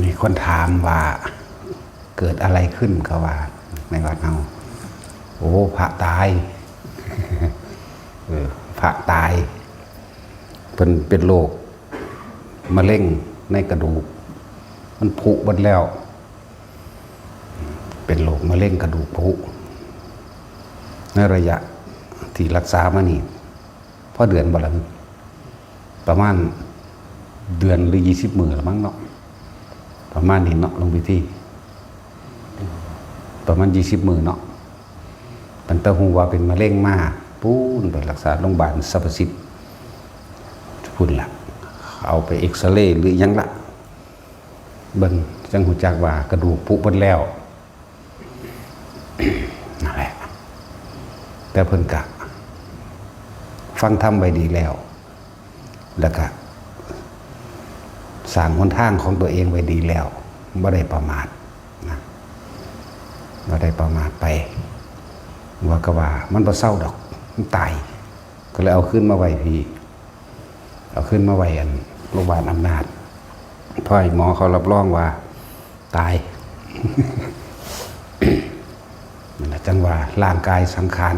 ມີຄົນຖາມວ່າເກີດອະໄລຂຶ້ນ ເຂົາວ່າໃນວັດເຮົາ ໂອ້ ພະຕາຍ ເອີ ພະຕາຍ ເພິ່ນເປັນໂລກມະເຮັງໃນກະດູກ ມັນຜຸເບິດແລ້ວ ເປັນໂລກມະເຮັງກະດູກຜຸ ໃນໄລຍະທີ່ລັກສາມານີ້ ພໍເດືອນບໍ່ລະ? ປະມານເດືອນ ຫຼື ຊາວມື້ລະມັ້ງເນາະ ປະມານນີ້ເນາະ ລົງພິທີ ປະມານຊາວມື້ເນາະ ຕັ້ງແຕ່ຮູ້ວ່າເປັນມະເຮັງມາ ປູນ ໄປລັກສາໂລງບານສັບພະສິດພຸ້ນລະ ເອົາໄປເອັກສະເຣ ຫຼື ຫຍັງລະ ເບິ່ງ ຈັ່ງຮູ້ຈັກວ່າກະດູກຜຸເບິດແລ້ວ ນັ້ນແຫຼະ ແຕ່ເພິ່ນກະຟັງທຳໄວ້ດີແລ້ວ ແລ້ວກະສ້າງຫົນທາງຂອງຕົວເອງໄວ້ດີແລ້ວ ບໍ່ໄດ້ປະໝາດນະ ບໍ່ໄດ້ປະໝາດໄປ ວ່າກະວ່າມັນບໍ່ເຊົາດອກ ມັນຕາຍ ກະເລີຍເອົາຄືນມາໄວ້ພີ້ ເອົາຄືນມາໄວ້ອັນໂລງບານອຳນາດ ພໍໃຫ້ໝໍເຂົາຮັບຮອງວ່າຕາຍ ນັ້ນລະ ຈັ່ງວ່າຮ່າງກາຍສັງຂານ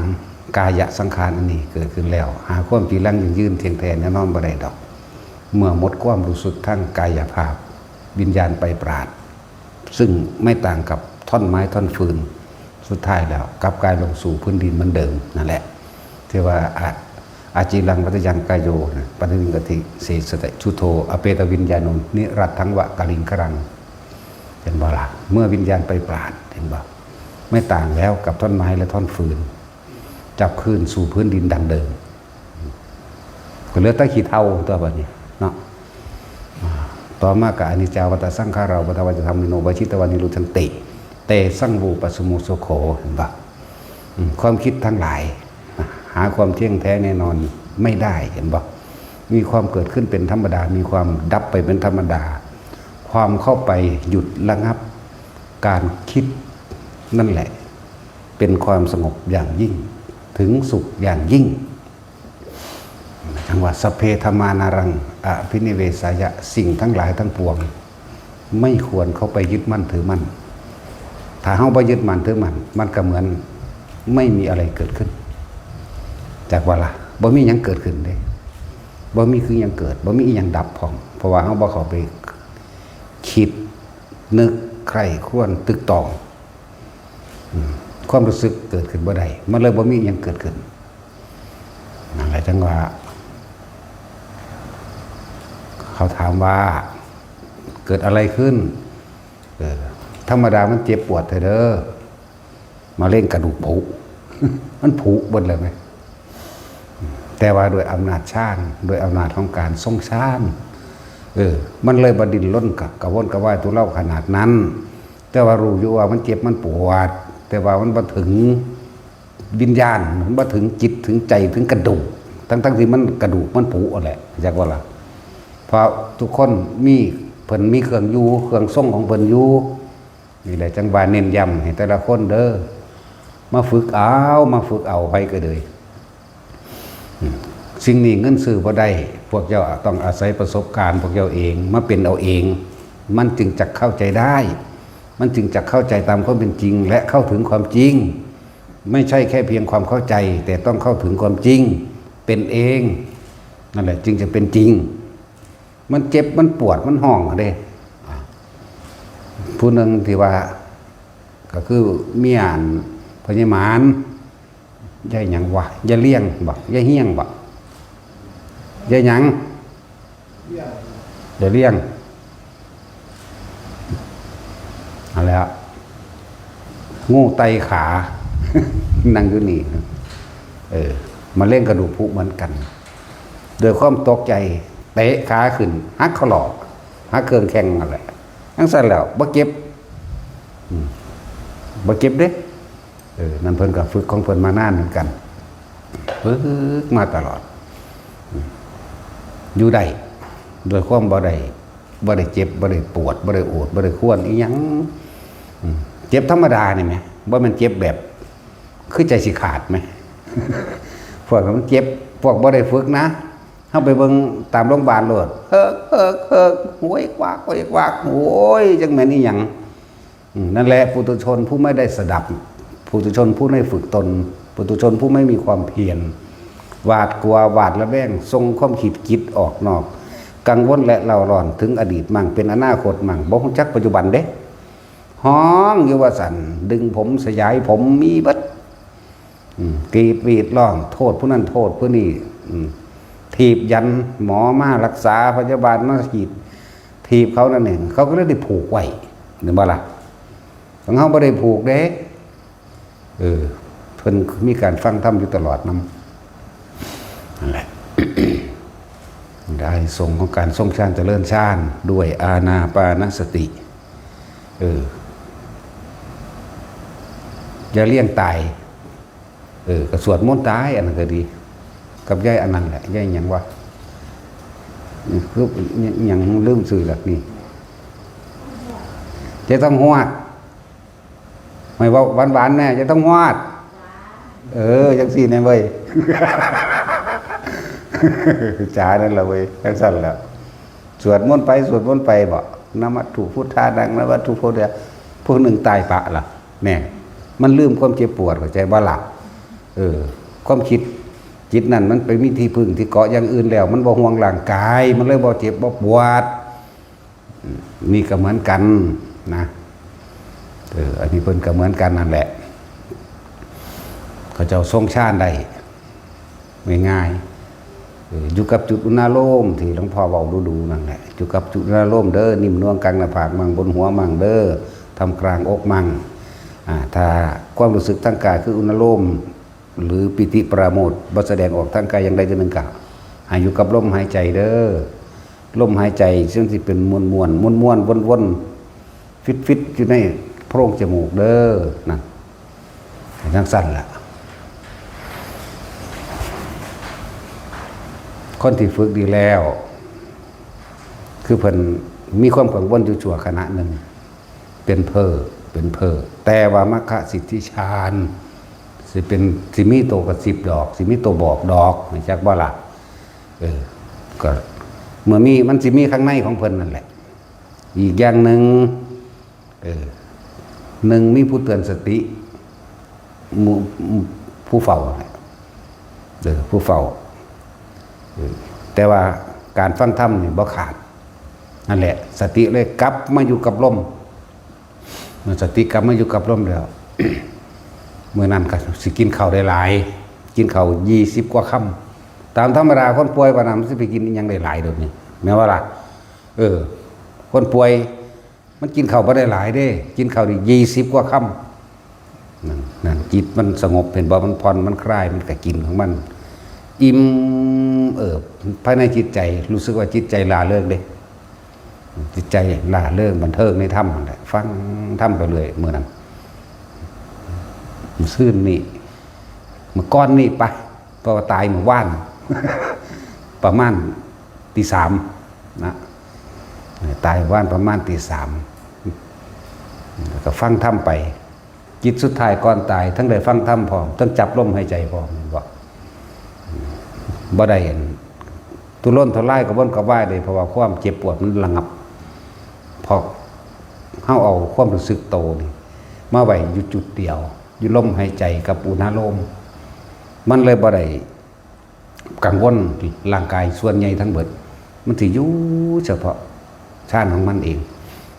ກາຍະສັງຂານອັນນີ້ເກີດຂຶ້ນແລ້ວ ຫາຄວາມຈີລັງຢັ້ງຢືນທ່ຽງແທ້ແນ່ນອນບໍ່ໄດ້ດອກ ເມື່ອໝົດຄວາມຮູ້ສຶກທາງກາຍະພາບ ວິນຍານໄປປາດ ຊຶ່ງໄມ່ຕ່າງກັບທ່ອນໄມ້ທ່ອນຟືນ ສຸດທ້າຍແລ້ວກັບກາຍລົງສູ່ພື້ນດິນເໝືອນເດີມນັ້ນແຫຼະ ທີ່ວ່າ ອາ ອາຈີລັງວັດຕະຍັງກາໂຍ ປະຕິວິງກະຕິເສສະຕະ ຊຸໂທ ອະເປຕະວິນຍາໂນ ນິລັດທັງວະກະລິງຄະລັງ ເຫັນບໍ່ລະ? ເມື່ອວິນຍານໄປປາດ ເຫັນບໍ່? ໄມ່ຕ່າງແລ້ວກັບທ່ອນໄມ້ ແລະ ທ່ອນຟືນ ກັບຄືນສູ່ພື້ນດິນດັ່ງເດີມ ກໍເຫຼືອແຕ່ຂີ້ເຖົ້າຕົວະບາດນີ້ເນາະ ອາ ຕໍ່ມາກໍອະນິດຈາວັດຕະສັງຂາຣາ ວະທະວາຈະທຳມິໂນ ວະຊິຕະວານິລຸດທັນຕິ ເຕສັງວູປະສະໂມສະໂຂ ເຫັນບໍ່? ອືມ ຄວາມຄິດທັງຫຼາຍ ຫາຄວາມທ່ຽງແທ້ແນ່ນອນໄມ່ໄດ້ ເຫັນບໍ່? ມີຄວາມເກີດຂຶ້ນເປັນທຳມະດາ ມີຄວາມດັບໄປເປັນທຳມະດາ ຄວາມເຂົ້າໄປຢຸດລະງັບການຄິດນັ້ນແຫຼະ ເປັນຄວາມສະຫງົບຢ່າງຍິ່ງ ເຖິງສຸກຢ່າງຍິ່ງ. ຈັ່ງວ່າ ສັບເພທຳມານາລັງ ອະພິນິເວສາຍະ ສິ່ງທັງຫຼາຍທັງປວງ ໄມ່ຄວນເຂົ້າໄປຍຶດໝັ້ນຖືໝັ້ນ. ຖ້າເຮົາບໍ່ຍຶດໝັ້ນຖືໝັ້ນ ມັນກໍເໝືອນໄມ່ມີອະໄລເກີດຂຶ້ນ ຈັກວ່າລະ ບໍ່ມີຫຍັງເກີດຂຶ້ນເດ້ ບໍ່ມີຄືຫຍັງເກີດ ບໍ່ມີອີ່ຫຍັງດັບພ້ອມ ເພາະວ່າເຮົາບໍ່ເຂົ້າໄປຄິດນຶກໃຄ່ຄວນຕຶກຕອງ ອືມ ຄວາມຮູ້ສຶກເກີດຂຶ້ນບໍ່ໄດ້ ມັນເລີຍບໍ່ມີຫຍັງເກີດຂຶ້ນ. ນັ້ນແຫຼະ ຈັ່ງວ່າ ເຂົາຖາມວ່າ ເກີດອະໄລຂຶ້ນ? ເອີ ທຳມະດາມັນເຈັບປວດແທ້ເດີ ມະເຮັງກະດູກຜຸ ມັນຜຸເບິດແລ້ວແມ ແຕ່ວ່າດ້ວຍອຳນາດຊານ ດ້ວຍອຳນາດຂອງການຊົງຊານ ເອີ ມັນເລີຍບໍ່ດີ້ນລົນກະ ກະວົນກະວາຍທຸເລົາຂະໜາດນັ້ນ. ແຕ່ວ່າຮູ້ຢູ່ວ່າມັນເຈັບ ມັນປວດ ແຕ່ວ່າມັນບໍ່ເຖິງວິນຍານ ມັນບໍ່ເຖິງຈິດ ເຖິງໃຈ ເຖິງກະດູກ ທັງໆທີ່ມັນກະດູກມັນຜຸຫັ້ນແຫຼະ ຮູ້ຈັກບໍ່ລະ? ເພາະທຸກຄົນມີ ເພິ່ນມີເຄື່ອງຢູ່ ເຄື່ອງຊົງຂອງເພິ່ນຢູ່. ນີ້ແຫຼະ ຈັ່ງວ່າເນັ້ນຢ້ຳໃຫ້ແຕ່ລະຄົນເດີ ມາຝຶກເອົາ ມາຝຶກເອົາ ໃຜກໍເລີຍ. ອືມ ສິ່ງນີ້ເງິນຊື້ບໍ່ໄດ້ ພວກເຈົ້າຕ້ອງອາໄສປະສົບການພວກເຈົ້າເອງ ມາເປັນເອົາເອງ ມັນຈຶ່ງຈະເຂົ້າໃຈໄດ້ ມັນຈຶ່ງຈະເຂົ້າໃຈຕາມຄວາມເປັນຈິງ ແລະ ເຂົ້າເຖິງຄວາມຈິງ. ໄມ່ໃຊ່ແຄ່ພຽງຄວາມເຂົ້າໃຈ ແຕ່ຕ້ອງເຂົ້າເຖິງຄວາມຈິງ ເປັນເອງ ນັ້ນແຫຼະ ຈຶ່ງຈະເປັນຈິງ. ມັນເຈັບ ມັນປວດ ມັນຮ້ອງເດ້ ຜູ້ໜຶ່ງທີ່ວ່າ ກໍຄືເມຍອັນພະຍາໝານ ຍາຍຫຍັງວະ ຍາຍລຽງບໍ ຍາຍຮຽງບໍ ຍາຍຫຍັງ ຍາຍລຽງ ຫັ້ນແຫຼະ ງູໄຕ່ຂາ ນັ່ງຢູ່ນີ້ ເອີ ມະເຮັງກະດູກຜຸເໝືອນກັນ ດ້ວຍຄວາມຕົກໃຈ ເຕະຂາຂຶ້ນ ຫັກຂໍ້ລໍ ຫັກເຄື່ອງແຂ້ງຫັ້ນແຫຼະ ຈັ່ງຊັ້ນແລ້ວບໍ່ເຈັບ ອືມ ບໍ່ເຈັບເດ້. ເອີ ນັ້ນເພິ່ນກໍຝຶກຂອງເພິ່ນມານານເໝືອນກັນ ຝຶກມາຕະຫຼອດ ອືມ ຢູ່ໄດ້ ດ້ວຍຄວາມບໍ່ໄດ້ ບໍ່ໄດ້ເຈັບ ບໍ່ໄດ້ປວດ ບໍ່ໄດ້ໂອດ ບໍ່ໄດ້ຄວນອີ່ຫຍັງ ອືມ ເຈັບທຳມະດານີ້ແໝ ບໍ່ແມ່ນເຈັບແບບຄືໃຈຊິຂາດແໝ ພວກມັນເຈັບ ພວກບໍ່ໄດ້ຝຶກນະ ເຮົາໄປເບິ່ງຕາມໂຮງບານໂລດ ເຮີກເຮີກເຮີກ ໂຫຍກວາກໂຫຍກວາກ ໂອ້ຍ ຈັກແມ່ນອີ່ຫຍັງ. ອືມ ນັ້ນແຫຼະ ປຸຖຸຊົນຜູ້ໄມ່ໄດ້ສະດັບ ປຸຖຸຊົນຜູ້ໄມ່ຝຶກຕົນ ປຸຖຸຊົນຜູ້ໄມ່ມີຄວາມພຽນ ຫວາດກົວ ຫວາດລະແວງ ສົ່ງຄວາມຄິດຈິດອອກນອກ ກັງວົນ ແລະ ເລົ່າຮ້ອນເຖິງອະດີດມັ້ງ ເປັນອະນາຄົດມັ້ງ ບໍ່ຮູ້ຈັກປັດຈຸບັນເດ້. ຮ້ອງຢູ່ວ່າຊັ້ນ ດຶງຜົມ ສະຫຍາຍຜົມ ມີເບິດ. ອືມ ກຣີດຫວີດຮ້ອງ ໂທດຜູ້ນັ້ນ ໂທດຜູ້ນີ້. ອືມ ຖີບຢັນ ໝໍມາລັກສາ ພະຍາບານມາສີດ ຖີບເຂົານັ້ນເອງ ເຂົາກໍເລີຍໄດ້ຜູກໄວ້ ແມ່ນບໍ່ລະ? ຂອງເຮົາບໍ່ໄດ້ຜູກເດ້. ເອີ ເພິ່ນມີການຟັງທຳຢູ່ຕະຫຼອດນຳ ນັ້ນແຫຼະ ອານິສົງຂອງການຊົງຊານຈະເລີນຊານດ້ວຍອານາປານະສະຕິ. ເອີ ຢ່າລ້ຽງຕາຍ. ເອີ ກໍສວດມົນຕາຍ ອັນນັ້ນກໍດີ ກັບຍາຍອັນນັ້ນແຫຼະ ຍາຍຫຍັງວະ ຄືຫຍັງ ຫຍັງລືມຊື່ລະນີ້ ເຈຕ້ອງຮວດ. ໃຫ້ເວົ້າຫວານໆແດ່ ເຈຕ້ອງຮວດ. ເອີ ຈັ່ງຊີ້ແດ່ເວີຍ ຈ້ານັ້ນລະເວີຍ ຈັ່ງຊັ້ນລະ. ສວດມົນໄປ ສວດມົນໄປບໍ ນະມັດຖຸພຸດທານັງ ນະມັດຖຸພຸດທະ ພວກໜຶ່ງຕາຍປະລະ ແນ່ ມັນລືມຄວາມເຈັບປວດ ເຂົ້າໃຈບໍ່ລະ? ເອີ ຄວາມຄິດຈິດນັ້ນ ມັນໄປມີທີ່ເພິ່ງທີ່ເກາະຢ່າງອື່ນແລ້ວ ມັນບໍ່ຫ່ວງຮ່າງກາຍ ມັນເລີຍບໍ່ເຈັບບໍ່ປວດ. ອືມ ນີ້ກໍເໝືອນກັນນະ ເອີ ອັນນີ້ເພິ່ນກໍເໝືອນກັນນັ້ນແຫຼະ ເຂົາເຈົ້າຊົງຊານໄດ້ງ່າຍໆ ເອີ ຢູ່ກັບຈຸດອຸນາໂລມທີ່ຫຼວງພໍ່ເວົ້າດູໆນັ້ນແຫຼະ ຢູ່ກັບຈຸດອຸນາໂລມເດີ ນິ້ມນວງກາງໜ້າຜາກມັ້ງ ບົນຫົວມັ້ງເດີ ທ່າມກາງອົກມັ້ງ. ອາ ຖ້າຄວາມຮູ້ສຶກທາງກາຍຄືອຸນາໂລມ ຫຼື ປີຕິປະລາໂມດ ບໍ່ສະແດງອອກທາງກາຍຢ່າງໃດຢ່າງໜຶ່ງ ກໍໃຫ້ຢູ່ກັບລົມຫາຍໃຈເດີ ລົມຫາຍໃຈ ເຊິ່ງຊິເປັນມ່ວນໆ ມ່ວນໆ ວົນໆ ຟິດໆ ຢູ່ໃນໂພງຈະມູກເດີ ນັ້ນ ໃຫ້ຈັ່ງຊັ້ນລະ. ຄົນທີ່ຝຶກດີແລ້ວ ຄືເພິ່ນມີຄວາມກັງວົນຢູ່ຊົ່ວຂະນະໜຶ່ງ ເປັນເພີ້ ເປັນເພີ້ ແຕ່ວ່າມັກຄະສິດທິຊານ ຊິເປັນ ຊິມີໂຕກະຊິບດອກ ຊິມີໂຕບອກດອກ ຮູ້ຈັກບໍ່ລະ? ເອີ ກໍເມື່ອມີ ມັນຊິມີຂ້າງໃນຂອງເພິ່ນນັ້ນແຫຼະ. ອີກຢ່າງໜຶ່ງ ເອີ ໜຶ່ງ ມີຜູ້ເຕືອນສະຕິ ໝູ່ ຜູ້ເຝົ້າ ເອີ ຜູ້ເຝົ້າ ເອີ ແຕ່ວ່າການຟັງທຳນີ້ບໍ່ຂາດ ນັ້ນແຫຼະ ສະຕິເລີຍກັບມາຢູ່ກັບລົມ. ເມື່ອສະຕິກັບມາຢູ່ກັບລົມແລ້ວ ມື້ນັ້ນກໍຊິກິນເຂົ້າໄດ້ຫຼາຍ ກິນເຂົ້າຊາວກວ່າຄຳ ຕາມທຳມະດາຄົນປ່ວຍປານນັ້ນ ມັນຊິໄປກິນອີ່ຫຍັງໄດ້ຫຼາຍດຽວນີ້ ແມ່ນບໍ່ລະ? ເອີ ຄົນປ່ວຍ ມັນກິນເຂົ້າບໍ່ໄດ້ຫຼາຍເດ້ ກິນເຂົ້ານີ້ຊາວກວ່າຄຳ ນັ້ນ ນັ້ນ ຈິດມັນສະຫງົບ ເຫັນບໍ່? ມັນຜ່ອນ ມັນຄລາຍ ມັນກໍກິນຂອງມັນ ອີ່ມ ເອີ ພາຍໃນຈິດໃຈ ຮູ້ສຶກວ່າຈິດໃຈລ່າເລີງເດ້ ຈິດໃຈລ່າເລີງ ບັນເທີງໃນທຳຫັ້ນແຫຼະ ຟັງທຳໄປເລື້ອຍມື້ນັ້ນ ມື້ຊືນນີ້ ມື້ກ່ອນນີ້ປະ ເພາະວ່າຕາຍມື້ວານ ປະມານຕີສາມນະ ຕາຍວານປະມານຕີສາມ ແລ້ວກໍຟັງທຳໄປ ຈິດສຸດທ້າຍກ່ອນຕາຍ ທັງໄດ້ຟັງທຳພ້ອມ ທັງຈັບລົມຫາຍໃຈພ້ອມ ແມ່ນບໍ່? ບໍ່ໄດ້ອັນ ທຸລົນທຸລາຍກະວົນກະວາຍເດ້ ເພາະວ່າຄວາມເຈັບປວດມັນລະງັບ ເພາະເຮົາເອົາຄວາມຮູ້ສຶກໂຕນີ້ມາໄວ້ຢູ່ຈຸດດຽວ ຢູ່ລົມຫາຍໃຈກັບອຸນາໂລມ ມັນເລີຍບໍ່ໄດ້ກັງວົນຮ່າງກາຍສ່ວນໃຫຍ່ທັງເບິດ ມັນຊິຢູ່ສະເພາະ ຊານຂອງມັນເອງ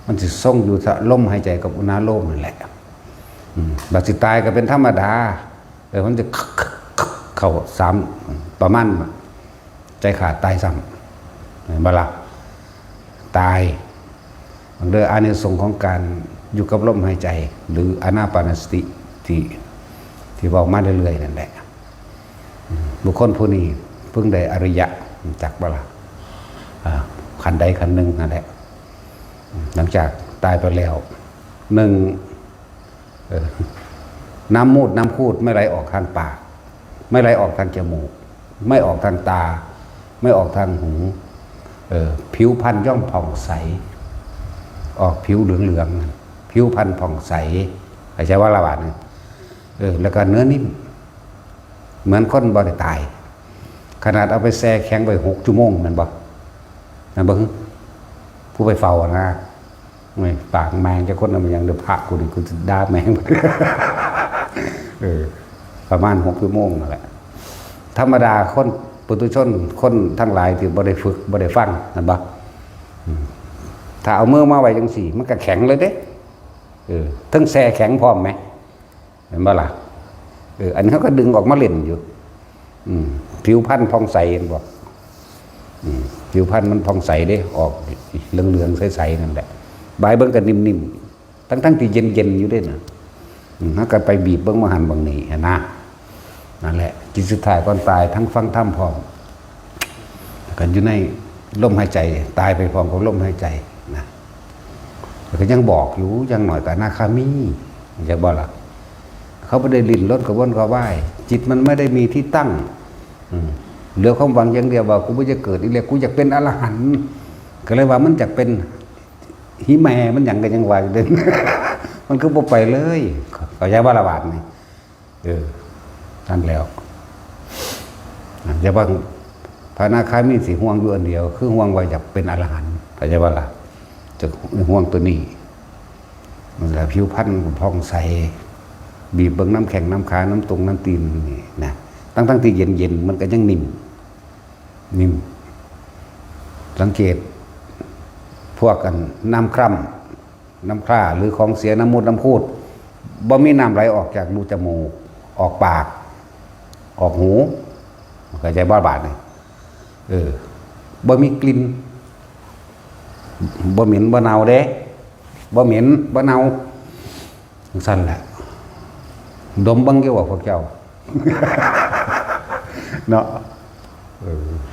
ມັນຊິຊົງຢູ່ສະ ລົມຫາຍໃຈກັບອຸນາໂລມນັ້ນແຫຼະ ອືມ ບາດຊິຕາຍກໍເປັນທຳມະດາ ເອີ ມັນຈະເຂົ້າສາມ ປະມານໃຈຂາດຕາຍຊ້ຳ ເຫັນບໍ່ລະ? ຕາຍ ເດີ ອານິສົງຂອງການຢູ່ກັບລົມຫາຍໃຈ ຫຼື ອານາປານະສະຕິ ທີ່ ທີ່ເວົ້າມາເລື້ອຍໆນັ້ນແຫຼະ. ອືມ ບຸກຄົນຜູ້ນີ້ເພິ່ງໄດ້ອະລິຍະ ຮູ້ຈັກບໍ່ລະ? ອ່າ ຂັ້ນໃດຂັ້ນໜຶ່ງຫັ້ນແຫຼະ. ອືມ ຫຼັງຈາກຕາຍໄປແລ້ວ ໜຶ່ງ ເອີ ນ້ຳມູດນ້ຳຂູດ ໄມ່ໄຫຼອອກທາງປາກ ໄມ່ໄຫຼອອກທາງຈະມູກ ໄມ່ອອກທາງຕາ ໄມ່ອອກທາງຫູ ເອີ ຜິວພັນຍ່ອມຜ່ອງໃສ ອອກຜິວເຫຼືອງໆ ຜິວພັນຜ່ອງໃສ ເຂົ້າໃຈບໍ່ລະບາດນີ້? ເອີ ແລ້ວກໍເນື້ອນິ້ມ ເໝືອນຄົນບໍ່ໄດ້ຕາຍ ຂະໜາດເອົາໄປແຊ່ແຂງໄວ້ຫົກຊົ່ວໂມງແມ່ນບໍ່? ແມ່ນບໍ່? ຜູ້ໄປເຝົ້ານະ ໂອ້ຍ ປາກແມງຈັກຄົນນະ ມັນຫຍັງເດີ ພະກູນີ້ ກູຊິດ່າແມງ ເອີ ປະມານຫົກຊົ່ວໂມງນັ້ນແຫຼະ. ທຳມະດາຄົນປຸຖຸຊົນ ຄົນທັງຫຼາຍທີ່ບໍ່ໄດ້ຝຶກ ບໍ່ໄດ້ຟັງ ແມ່ນບໍ່? ອືມ ຖ້າເອົາມືມາໄວ້ຈັ່ງຊີ້ ມັນກໍແຂງເລີຍເດ້. ເອີ ເທິງແຊ່ແຂງພ້ອມແໝ ແມ່ນບໍ່ລະ? ເອີ ອັນນີ້ເຮົາກໍດຶງອອກມາຫຼິ້ນຢູ່ ອືມ ຜິວພັນຜ່ອງໃສ ເຫັນບໍ່? ອືມ ຜິວພັນມັນຜ່ອງໃສເດ້ ອອກເຫຼືອງໆ ໃສໆ ນັ້ນແຫຼະ ບາຍເບິ່ງກໍນິ້ມໆ ທັງໆ ທີ່ເຢັນໆ ຢູ່ເດ້ນະ. ອືມ ເຮົາກໍໄປບີບເບິ່ງໝ່ອງຫັ້ນໝ່ອງນີ້ຫັ້ນນະ. ນັ້ນແຫຼະ ຈິດສຸດທ້າຍກ່ອນຕາຍ ທັງຟັງທຳພ້ອມ ກໍຢູ່ໃນລົມຫາຍໃຈ ຕາຍໄປພ້ອມກັບລົມຫາຍໃຈນະ. ແລ້ວກໍຍັງບອກຢູ່ ຢ່າງໜ້ອຍກໍອະນາຄາມີ ເຫັນບໍ່ລະ? ເຂົາບໍ່ໄດ້ດີ້ນລົນກະວົນກະວາຍ ຈິດມັນບໍ່ໄດ້ມີທີ່ຕັ້ງ. ອືມ ເຫຼືອຄວາມຫວັງຢ່າງດຽວວ່າ ກູບໍ່ຢາກເກີດອີກແລ້ວ ກູຢາກເປັນອະລະຫັນ. ກໍເລີຍວ່າມັນຢາກເປັນ ຫິແມ່ມັນຫຍັງກໍຍັງວ່າຢູ່ເດ້ ມັນຄືບໍ່ໄປເລີຍ ເຂົ້າໃຈບໍ່ລະບາດນີ້? ເອີ ນັ້ນແລ້ວ ຢ່າວ່າພະອະນາຄາມີຊິຫ່ວງຢູ່ອັນດຽວ ຄືຫ່ວງວ່າຢາກເປັນອະລະຫັນ ເຂົ້າໃຈບໍ່ລະ? ຈະຫ່ວງຕົວນີ້ ມັນລະຜິວພັນກໍຜ່ອງໃສ ບີບເບິ່ງນຳແຂ້ງນຳຂາ ນຳຕົງນຳຕີນນີ້ນະ ທັງໆ ທີ່ເຢັນໆ ມັນກໍຍັງນິ້ມ ນີ້ ສັງເກດພວກອັນນ້ຳຄຣຳ ນ້ຳຄຣາ ຫຼື ຂອງເສຍ ນ້ຳມູດ ນ້ຳຂູດ ບໍ່ມີນ້ຳໄຫຼອອກຈາກຮູຈະມູກ ອອກປາກ ອອກຫູ ເຂົ້າໃຈບໍ່ບາດນີ້? ເອີ ບໍ່ມີກິ່ນ ບໍ່ເໝັນ ບໍ່ເນົ່າເດ້ ບໍ່ເໝັນ ບໍ່ເນົ່າ. ຈັ່ງຊັ້ນແຫຼະ ດົມເບິ່ງຢູ່ວ່າພວກເຈົ້າ ເນາະ ເອີ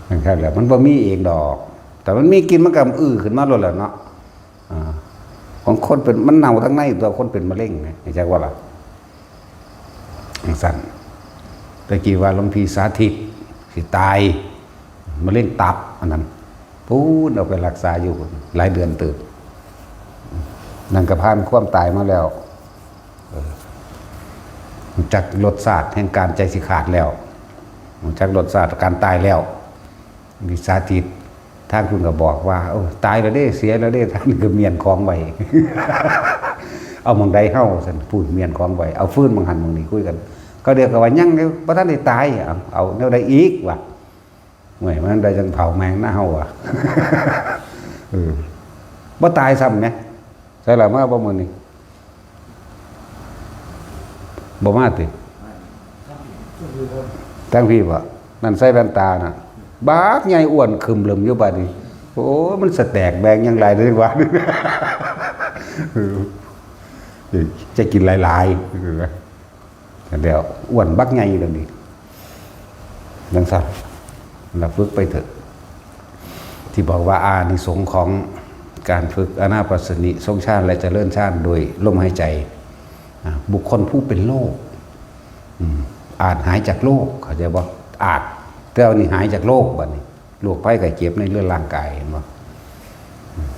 ຈັ່ງຊັ້ນແຫຼະ ມັນບໍ່ມີເອງດອກ ແຕ່ມັນມີກິ່ນ ມັນກໍອືຂຶ້ນມາໂລດແຫຼະເນາະ. ອາ ຂອງຄົນເປັນ ມັນເນົ່າທາງໃນຕົວະ ຄົນເປັນມະເຮັງນະ ເຫັນຈັກບໍ່ລະ? ຈັ່ງຊັ້ນ ແຕ່ກີ້ວ່າຫຼວງພີ່ສາທິດຊິຕາຍ ມະເຮັງຕັບ ອັນນັ້ນ ປູນ ເອົາໄປຮັກສາຢູ່ຫຼາຍເດືອນເຕີບ ນັ້ນກໍຜ່ານຄວາມຕາຍມາແລ້ວ ເອີ ຮູ້ຈັກລົດຊາດແຫ່ງການໃຈຊິຂາດແລ້ວ ຮູ້ຈັກລົດຊາດການຕາຍແລ້ວ ມີສາທິດ ທາງພຸ້ນກໍບອກວ່າ ໂອ້ ຕາຍແລ້ວເດ້ ເສຍແລ້ວເດ້ ທາງນີ້ກໍມ້ຽນຂອງໄວ້ ເອົາໝ່ອງໃດເຮົາ ວ່າຊັ້ນ ພຸ້ນມ້ຽນຂອງໄວ້ ເອົາຟືນໝ່ອງຫັ້ນໝ່ອງນີ້ ຄຸຍກັນ ເຂົາດຽວກໍວ່າ ຍັງຢູ່ ບໍ່ທັນໄດ້ຕາຍ ເອົາ ເອົາແນວໃດອີກ ວ່າ ໂອ້ຍ ມັນໄດ້ຈັ່ງເຜົາແມ່ງນະເຮົາວ່າ ເອີ ບໍ່ຕາຍຊ້ຳແໝ ໃສລະ ມາບໍ່ມື້ນີ້ ບໍ່ມາຕິ? ທາງພີ້ບໍ່? ນັ້ນໃສ່ແວ່ນຕານະ ບັກໃຫຍ່ອ້ວນຄຶມເລິມຢູ່ບາດນີ້ ໂອ້ ມັນສະແຕກແບ່ງຫຍັງຫຼາຍເດ້ວ່າ ເອີ ຈະກິນຫຼາຍໆ ແລ້ວອ້ວນບັກໃຫຍ່ແລ້ວນີ້ ຈັ່ງຊັ້ນລະຝຶກໄປເຖາະ ທີ່ບອກວ່າອານິສົງຂອງການຝຶກອານາປານສະຕິ ຊົງຊານ ແລະ ຈະເລີນຊານໂດຍລົມຫາຍໃຈ ອາ ບຸກຄົນຜູ້ເປັນໂລກ ອາດຫາຍຈາກໂລກ ເຂົ້າໃຈບໍ່? ອາດ ແຕ່ວ່ານີ້ຫາຍຈາກໂລກ ບາດນີ້ໂລກໄພໄຂ້ເຈັບໃນເລື່ອງຮ່າງກາຍ ເຫັນບໍ່?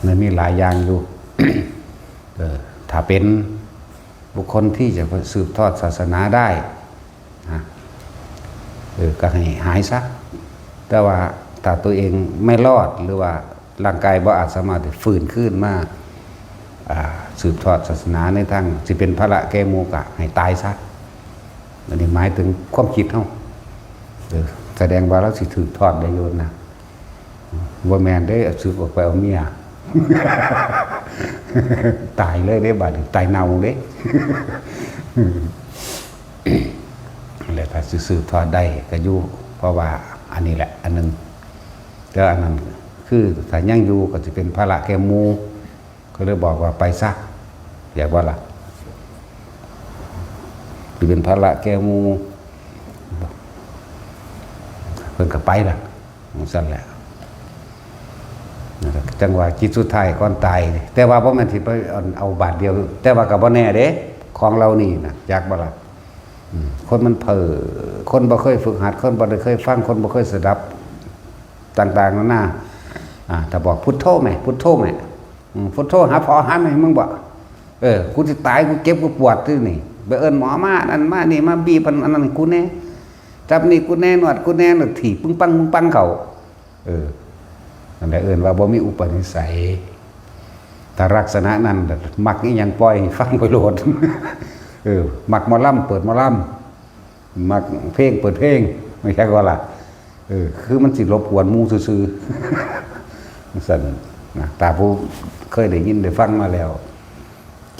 ມັນມີຫຼາຍຢ່າງຢູ່ ເອີ ຖ້າເປັນ ບຸກຄົນທີ່ຈະສືບທອດສາສະໜາໄດ້ນະ ເອີ ກໍໃຫ້ຫາຍຊະ ແຕ່ວ່າຖ້າຕົວເອງໄມ່ລອດ ຫຼືວ່າຮ່າງກາຍບໍ່ອາດສາມາດຟື້ນຄືນມາ ອາ ສືບທອດສາສະໜາໃນທາງຊິເປັນພາລະແກ່ໝູ່ ກໍໃຫ້ຕາຍຊະ. ອັນນີ້ໝາຍເຖິງຄວາມຄິດເຮົາ ເອີ ສະແດງວ່າລາວຊິຖືກທອດໄດ້ຢູ່ນະ. ບໍ່ແມ່ນເດ້ ເອົາສຶກອອກໄປເອົາເມຍ ຕາຍເລີຍເດ້ ບາດນີ້ຕາຍເນົ່າເດ້ ແລ້ວຖ້າຊິສືບທອດໄດ້ກໍຢູ່ ເພາະວ່າອັນນີ້ແຫຼະອັນໜຶ່ງ ແຕ່ອັນນັ້ນຄືຖ້າຍັງຢູ່ກໍຊິເປັນພາລະແກ່ໝູ່ ກໍເລີຍບອກວ່າໄປຊະ ຢາກວ່າລະ ຊິເປັນພາລະແກ່ໝູ່ ເພິ່ນກໍໄປລະ ຈັ່ງຊັ້ນແຫຼະ ຈັ່ງວ່າຈິດສຸດທ້າຍກ່ອນຕາຍ ແຕ່ວ່າບໍ່ແມ່ນຊິໄປເອົາບາດດຽວ ແຕ່ວ່າກໍບໍ່ແນ່ເດ້ ຂອງເຫຼົ່ານີ້ນະ ຈັກບໍ່ລະ ອືມ ຄົນມັນເຜີ້ ຄົນບໍ່ເຄີຍຝຶກຫັດ ຄົນບໍ່ໄດ້ເຄີຍຟັງ ຄົນບໍ່ເຄີຍສະດັບ ຕ່າງໆນານາ ອາ ຖ້າບອກ ພຸດໂທແມ ພຸດໂທແມ ອືມ ພຸດໂທຫາພໍ່ຫາແມ່ມຶງບໍ ເອີ ກູຊິຕາຍ ກູເຈັບ ກູປວດຢູ່ນີ້ ໄປເອີ້ນໝໍມາ ອັນນັ້ນມານີ້ ມາບີບອັນນັ້ນໃຫ້ກູແດ່ ຈັບນີ້ກູແນ່ ນວດກູແນ່ ແລ້ວຖີບປຶ້ງປັງ ປຶ້ງປັງເຂົ້າ. ເອີ ນັ້ນແຫຼະເອີ້ນວ່າບໍ່ມີອຸປະນິໄສ. ຖ້າລັກສະນະນັ້ນ ມັກອີ່ຫຍັງປ່ອຍໃຫ້ຟັງໄປໂລດ. ເອີ ມັກໝໍລຳ ເປີດໝໍລຳ ມັກເພງ ເປີດເພງ ແມ່ນຫຍັງກໍລະ. ເອີ ຄືມັນຊິລົບກວນໝູ່ຊື່ໆ ຈັ່ງຊັ້ນນະ. ຖ້າຜູ້ເຄີຍໄດ້ຍິນໄດ້ຟັງມາແລ້ວ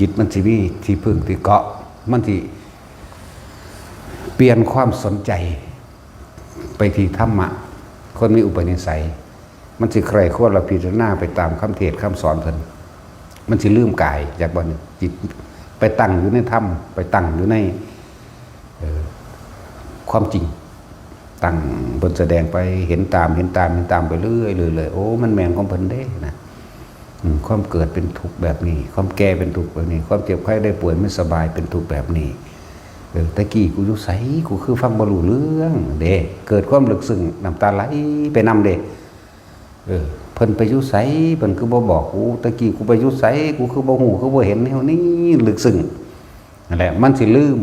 ຈິດມັນຊິມີທີ່ເພິ່ງທີ່ເກາະ ມັນຊິປ່ຽນຄວາມສົນໃຈໄປທີ່ທຳມະ. ຄົນມີອຸປະນິໄສ ມັນຊິໃຄ່ຄວນ ແລະ ພິຈາລະນາໄປຕາມຄຳເທດຄຳສອນເພິ່ນ. ມັນຊິລືມກາຍ ຈັກບໍ່ນີ້ ຈິດໄປຕັ້ງຢູ່ໃນທຳ ໄປຕັ້ງຢູ່ໃນ ເອີ ຄວາມຈິງ ຕັ້ງເພິ່ນສະແດງໄປ ເຫັນຕາມ ເຫັນຕາມ ເຫັນຕາມໄປເລື້ອຍໆ ເລື້ອຍໆ. ໂອ້ ມັນແມ່ນຂອງເພິ່ນເດ້ນະ. ອືມ ຄວາມເກີດເປັນທຸກແບບນີ້ ຄວາມແກ່ເປັນທຸກແບບນີ້ ຄວາມເຈັບໄຂ້ໄດ້ປ່ວຍໄມ່ສະບາຍເປັນທຸກແບບນີ້. ເອີ ແຕ່ກີ້ກູຢູ່ໃສ ກູຄືຟັງບໍ່ຮູ້ເລື່ອງເດ້. ເກີດຄວາມເລິກເຊິ່ງ ນ້ຳຕາໄຫຼໄປນຳເດ້. ເອີ ເພິ່ນໄປຢູ່ໃສ ເພິ່ນຄືບໍ່ບອກກູ? ແຕ່ກີ້ກູໄປຢູ່ໃສ ກູຄືບໍ່ຮູ້ ຄືບໍ່ເຫັນແນວນີ້? ເລິກເຊິ່ງ. ນັ້ນແຫຼະ ມັນຊິລືມ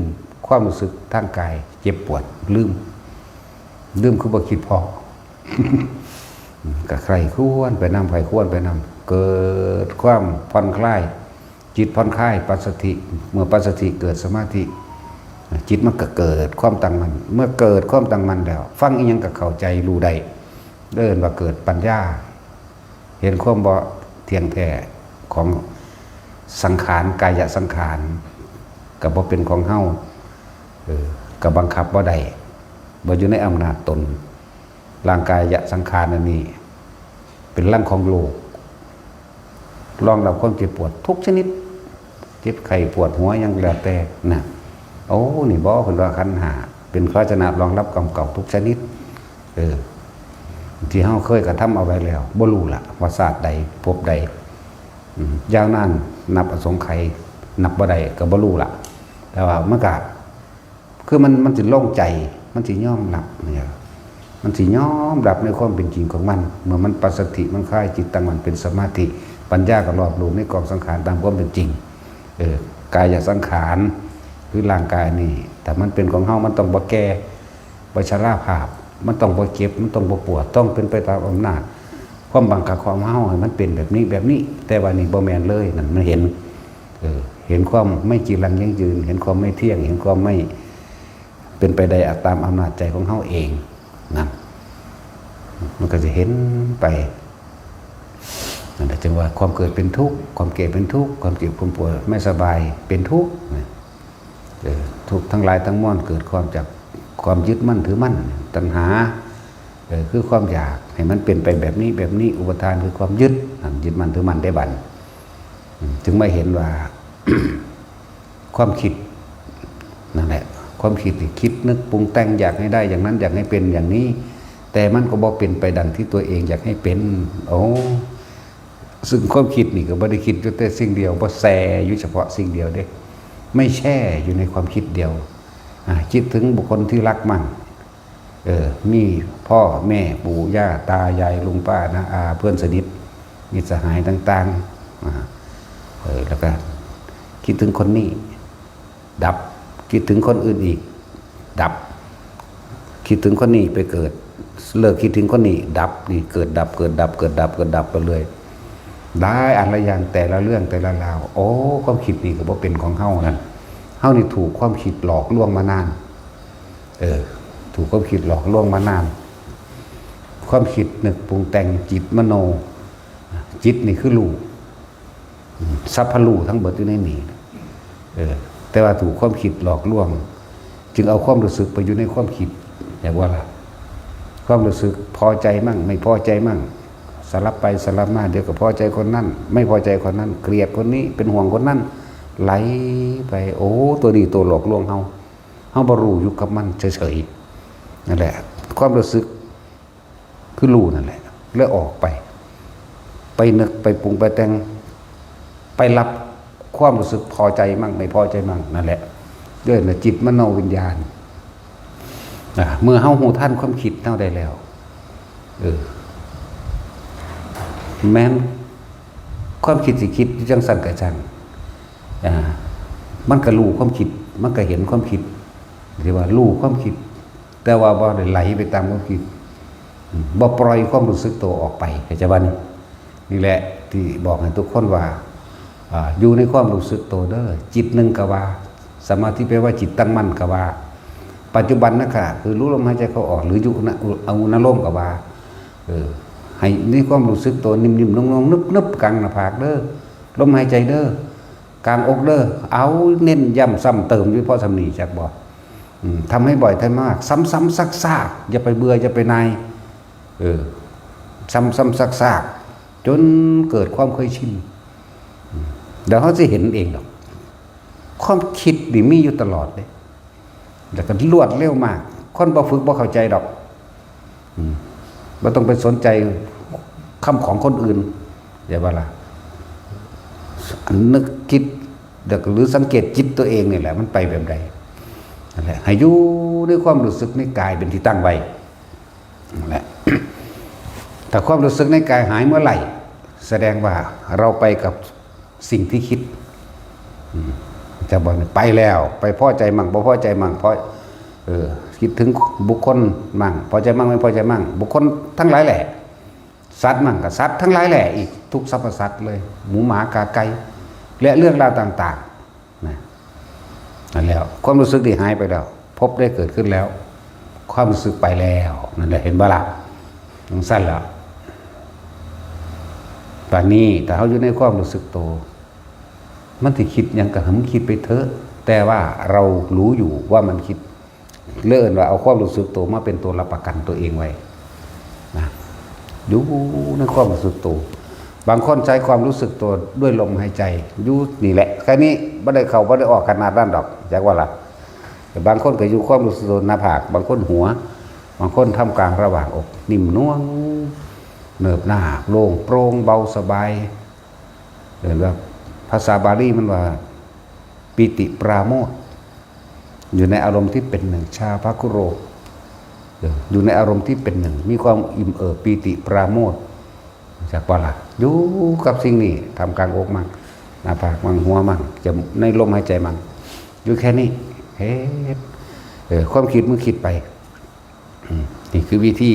ຄວາມຮູ້ສຶກທາງກາຍເຈັບປວດ ລືມ ລືມຄືບໍ່ຄິດພໍ້. ກໍໃຄ່ຄວນໄປນຳ ໃຄ່ຄວນໄປນຳ ເກີດຄວາມຜ່ອນຄລາຍ ຈິດຜ່ອນຄາຍ ປັດສະຖິ ເມື່ອປັດສະຖິເກີດສະມາທິ ຈິດມັນກໍເກີດຄວາມຕັ້ງໝັ້ນ. ເມື່ອເກີດຄວາມຕັ້ງໝັ້ນແລ້ວ ຟັງອີ່ຫຍັງກໍເຂົ້າໃຈ ຮູ້ໄດ້ ເອີ້ນວ່າເກີດປັນຍາ. ເຫັນຄວາມບໍ່ທ່ຽງແທ້ຂອງສັງຂານ ກາຍະສັງຂານ ກໍບໍ່ເປັນຂອງເຮົາ ເອີ ກໍບັງຄັບບໍ່ໄດ້ ບໍ່ຢູ່ໃນອຳນາດຕົນ. ຮ່າງກາຍະສັງຂານອັນນີ້ເປັນລັງຂອງໂລກ ລອງຮັບຄວາມເຈັບປວດທຸກຊະນິດ ເຈັບໄຂ້ປວດຫົວຫຍັງກໍແລ້ວແຕ່ນະ. ໂອ້ ນີ້ບໍ່ ເພິ່ນວ່າຂັນຫ້າເປັນພາຊະນະລອງຮັບກຳເກົ່າທຸກຊະນິດ. ເອີ ທີ່ເຮົາເຄີຍກະທຳເອົາໄວ້ແລ້ວ ບໍ່ຮູ້ລະວ່າຊາດໃດ ພົບໃດ ອືມ ຍາວນານນັບອະສົງໄຂ ນັບບໍ່ໄດ້ກໍບໍ່ຮູ້ລະ. ແຕ່ວ່າມັນກະ ຄືມັນ ມັນຊິໂລ່ງໃຈ ມັນຊິຍອມຮັບ ມັນຊິຍອມຮັບໃນຄວາມເປັນຈິງຂອງມັນ. ເມື່ອມັນປັດສະຖິ ມັນຄາຍຈິດຕັ້ງໝັ້ນເປັນສະມາທິ ປັນຍາກໍລອບຮູ້ໃນກອງສັງຂານຕາມຄວາມເປັນຈິງ. ເອີ ກາຍະສັງຂານ ຄືຮ່າງກາຍນີ້ ຖ້າມັນເປັນຂອງເຮົາ ມັນຕ້ອງບໍ່ແກ່ ບໍ່ຊະລາພາບ ມັນຕ້ອງບໍ່ເຈັບ ມັນຕ້ອງບໍ່ປວດ ຕ້ອງເປັນໄປຕາມອຳນາດຄວາມບັງຄັບຂອງເຮົາ ໃຫ້ມັນເປັນແບບນີ້ ແບບນີ້. ແຕ່ວ່ານີ້ບໍ່ແມ່ນເລີຍ ນັ້ນມັນເຫັນ ເອີ ເຫັນຄວາມໄມ່ຈີລັງຢັ້ງຢືນ ເຫັນຄວາມໄມ່ທ່ຽງ ເຫັນຄວາມໄມ່ເປັນໄປໄດ້ຕາມອຳນາດໃຈຂອງເຮົາເອງ ນັ້ນ ມັນກໍຈະເຫັນໄປ. ນັ້ນແຫຼະ ຈຶ່ງວ່າຄວາມເກີດເປັນທຸກ ຄວາມແກ່ເປັນທຸກ ຄວາມເຈັບຄວາມປວດໄມ່ສະບາຍເປັນທຸກນະ. ເອີ ທຸກທັງຫຼາຍທັງມວນເກີດຄວາມຈາກຄວາມຍຶດໝັ້ນຖືໝັ້ນ ຕັນຫາ ເອີ ຄືຄວາມຢາກໃຫ້ມັນເປັນໄປແບບນີ້ ແບບນີ້ ອຸປະທານຄືຄວາມຍຶດ ນັ້ນ ຍຶດໝັ້ນຖືໝັ້ນໄດ້ບັດ. ອືມ ຈຶ່ງມາເຫັນວ່າ ຄວາມຄິດນັ້ນແຫຼະ ຄວາມຄິດນີ້ຄິດນຶກປຸງແຕ່ງ ຢາກໃຫ້ໄດ້ຢ່າງນັ້ນ ຢາກໃຫ້ເປັນຢ່າງນີ້ ແຕ່ມັນກໍບໍ່ເປັນໄປດັ່ງທີ່ຕົວເອງຢາກໃຫ້ເປັນ. ໂອ້ ຊຶ່ງຄວາມຄິດນີ້ກໍບໍ່ໄດ້ຄິດຢູ່ແຕ່ສິ່ງດຽວ ບໍ່ແຊ່ຢູ່ສະເພາະສິ່ງດຽວເດ້ ໄມ່ແຊ່ຢູ່ໃນຄວາມຄິດດຽວ. ອາ ຄິດເຖິງບຸກຄົນທີ່ຮັກມັນ ເອີ ມີພໍ່ແມ່ ປູ່ຍ່າ ຕາຍາຍ ລຸງປ້າ ນ້າອາ ເພື່ອນສະໜິດ ມິດສະຫາຍຕ່າງໆ ອາ ເອີ ແລ້ວກໍຄິດເຖິງຄົນນີ້ ດັບ ຄິດເຖິງຄົນອື່ນອີກ ດັບ ຄິດເຖິງຄົນນີ້ໄປເກີດ ເລີກຄິດເຖິງຄົນນີ້ ດັບ ນີ້ເກີດດັບ ເກີດດັບ ເກີດດັບ ເກີດດັບໄປເລື້ອຍ ຫຼາຍອັນຫຼາຍຢ່າງ ແຕ່ລະເລື່ອງແຕ່ລະລາວ. ໂອ້ ຄວາມຄິດນີ້ກໍບໍ່ເປັນຂອງເຮົານັ້ນ ເຮົານີ້ຖືກຄວາມຄິດຫຼອກລວງມານານ. ເອີ ຖືກຄວາມຄິດຫຼອກລວງມານານ ຄວາມຄິດນຶກປຸງແຕ່ງ ຈິດມະໂນ ຈິດນີ້ຄືຮູ້ ສັບພະຮູ້ທັງເບິດຢູ່ໃນນີ້. ເອີ ແຕ່ວ່າຖືກຄວາມຄິດຫຼອກລວງ ຈຶ່ງເອົາຄວາມຮູ້ສຶກໄປຢູ່ໃນຄວາມຄິດ ແມ່ນບໍ່ລະ? ຄວາມຮູ້ສຶກພໍໃຈໝັ້ງ ໄມ່ພໍໃຈໝັ້ງ ສະຫຼັບໄປສະຫຼັບມາ ດຽວກໍພໍໃຈຄົນນັ້ນ ໄມ່ພໍໃຈຄົນນັ້ນ ກຽດຄົນນີ້ ເປັນຫ່ວງຄົນນັ້ນ ໄຫຼໄປ. ໂອ້ ຕົວນີ້ຕົວຫຼອກລວງເຮົາ ເຮົາບໍ່ຮູ້ຢູ່ກັບມັນເສີຍໆ ນັ້ນແຫຼະ ຄວາມຮູ້ສຶກ ຄືຮູ້ນັ້ນແຫຼະ ແລ້ວອອກໄປ ໄປນຶກໄປປຸງໄປແຕ່ງ ໄປຮັບຄວາມຮູ້ສຶກພໍໃຈໝັ້ງ ໄມ່ພໍໃຈໝັ້ງ ນັ້ນແຫຼະ ເອີ້ນວ່າຈິດມະໂນວິນຍານ. ອາ ເມື່ອເຮົາຮູ້ທັນຄວາມຄິດເຮົາໄດ້ແລ້ວ ເອີ ແມ່ນຄວາມຄິດຊິຄິດຢູ່ຈັ່ງຊັ້ນກະຊ່າງ ອາ ມັນກະຮູ້ຄວາມຄິດ ມັນກະເຫັນຄວາມຄິດ ທີ່ວ່າຮູ້ຄວາມຄິດ ແຕ່ວ່າບໍ່ໄດ້ໄຫຼໄປຕາມຄວາມຄິດ ອາ ບໍ່ປ່ອຍຄວາມຮູ້ສຶກໂຕອອກໄປ ເຂົ້າໃຈບໍ່ນີ້? ນີ້ແຫຼະທີ່ບອກໃຫ້ທຸກຄົນວ່າ ອາ ຢູ່ໃນຄວາມຮູ້ສຶກໂຕເດີ ຈິດໜຶ່ງກໍວ່າ ສະມາທິແປວ່າຈິດຕັ້ງໝັ້ນກໍວ່າ ປັດຈຸບັນນະຂະ ຄືຮູ້ລົມຫາຍໃຈເຂົ້າອອກ ຫຼືຢູ່ນະ ອາ ອຸນະໂລມກໍວ່າ ເອີ ໃຫ້ມີຄວາມຮູ້ສຶກໂຕນິ່ມໆ ນຸ້ມໆ ນຶບໆ ກາງໜ້າຜາກເດີ ລົມຫາຍໃຈເດີ ກາງອົກເດີ ເອົາ ເນັ້ນຢ້ຳຊ້ຳເຕີມຢູ່ເພາະສ່ຳນີ້ ຈັກບໍ່? ອືມ ທຳໃຫ້ບ່ອຍ ທຳໃຫ້ມາກ ຊ້ຳໆ ຊາກໆ ຢ່າໄປເບື່ອ ຢ່າໄປໜ່າຍ ເອີ ຊ້ຳໆ ຊາກໆ ຈົນເກີດຄວາມເຄີຍຊິນ ອືມ ແລ້ວເຮົາຊິເຫັນເອງດອກ ຄວາມຄິດນີ້ມີຢູ່ຕະຫຼອດເດ້ ແລ້ວກໍລວດເລັວມາກ ຄົນບໍ່ຝຶກບໍ່ເຂົ້າໃຈດອກ ອືມ ບໍ່ຕ້ອງໄປສົນໃຈຄຳຂອງຄົນອື່ນ ເຫັນບໍ່ລະ? ອັນນຶກຄິດ ແລ້ວກໍ ຫຼືສັງເກດຈິດຕົວເອງນີ້ແຫຼະ ມັນໄປແບບໃດ ນັ້ນແຫຼະ ໃຫ້ຢູ່ໃນຄວາມຮູ້ສຶກໃນກາຍເປັນທີ່ຕັ້ງໄວ້ ນັ້ນແຫຼະ ຖ້າຄວາມຮູ້ສຶກໃນກາຍຫາຍເມື່ອໄຫຼ ສະແດງວ່າເຮົາໄປກັບສິ່ງທີ່ຄິດ ອືມ ຈະບໍ່ໄປແລ້ວ ໄປພໍໃຈໝັ້ງ ບໍ່ພໍໃຈໝັ້ງ ພໍ ເອີ ຄິດເຖິງບຸກຄົນໝັ້ງ ພໍໃຈໝັ້ງ ບໍ່ພໍໃຈໝັ້ງ ບຸກຄົນທັງຫຼາຍແຫຼະ ສັດໝັ້ງ ກໍສັດທັງຫຼາຍແຫຼະ ອີກທຸກສັບພະສັດເລີຍ ໝູໝາ ກາໄກ່ ແລະ ເລື່ອງລາວຕ່າງໆ ນະ ນັ້ນແຫຼະ ຄວາມຮູ້ສຶກນີ້ຫາຍໄປແລ້ວ ພົບໄດ້ເກີດຂຶ້ນແລ້ວ ຄວາມຮູ້ສຶກໄປແລ້ວ ນັ້ນແຫຼະ ເຫັນບໍ່ລະ? ຈັ່ງຊັ້ນລະ ບາດນີ້ຖ້າເຮົາຢູ່ໃນຄວາມຮູ້ສຶກໂຕ ມັນຊິຄິດຫຍັງກໍໃຫ້ມັນຄິດໄປເຖາະ ແຕ່ວ່າເຮົາຮູ້ຢູ່ວ່າມັນຄິດ ເລີຍເອີ້ນວ່າເອົາຄວາມຮູ້ສຶກໂຕມາເປັນຕົວຮັບປະກັນຕົວເອງໄວ້ນະ ຢູ່ໃນຄວາມຮູ້ສຶກໂຕ ບາງຄົນໃຊ້ຄວາມຮູ້ສຶກໂຕດ້ວຍລົມຫາຍໃຈ ຢູ່ນີ້ແຫຼະ ແຄ່ນີ້ ບໍ່ໄດ້ເຂົ້າບໍ່ໄດ້ອອກຂະໜາດນັ້ນດອກ ຈັກວ່າລະ ແຕ່ບາງຄົນກໍຢູ່ຄວາມຮູ້ສຶກໂຕໜ້າຜາກ ບາງຄົນຫົວ ບາງຄົນທ່າມກາງລະຫວ່າງອົກ ນິ້ມນວນ ເນີບໜາບ ໂລ່ງໂປ່ງ ເບົາສະບາຍ ເອີ້ນວ່າ ພາສາບາລີມັນວ່າ ປີຕິປາໂມດ ຢູ່ໃນອາລົມທີ່ເປັນໜຶ່ງ ຊາພະຄຸໂຣ ເອີ ຢູ່ໃນອາລົມທີ່ເປັນໜຶ່ງ ມີຄວາມອີ່ມເອີບ ປີຕິປາໂມດ ຈັກບໍ່ລະ? ຢູ່ກັບສິ່ງນີ້ ທ່າມກາງອົກມັ່ງ ໜ້າຜາກມັ່ງ ຫົວມັ່ງ ຈະໃນລົມຫາຍໃຈມັ່ງ ຢູ່ແຄ່ນີ້ ເຮັດ ເອີ ຄວາມຄິດມັນຄິດໄປ ອືມ ນີ້ຄືວິທີ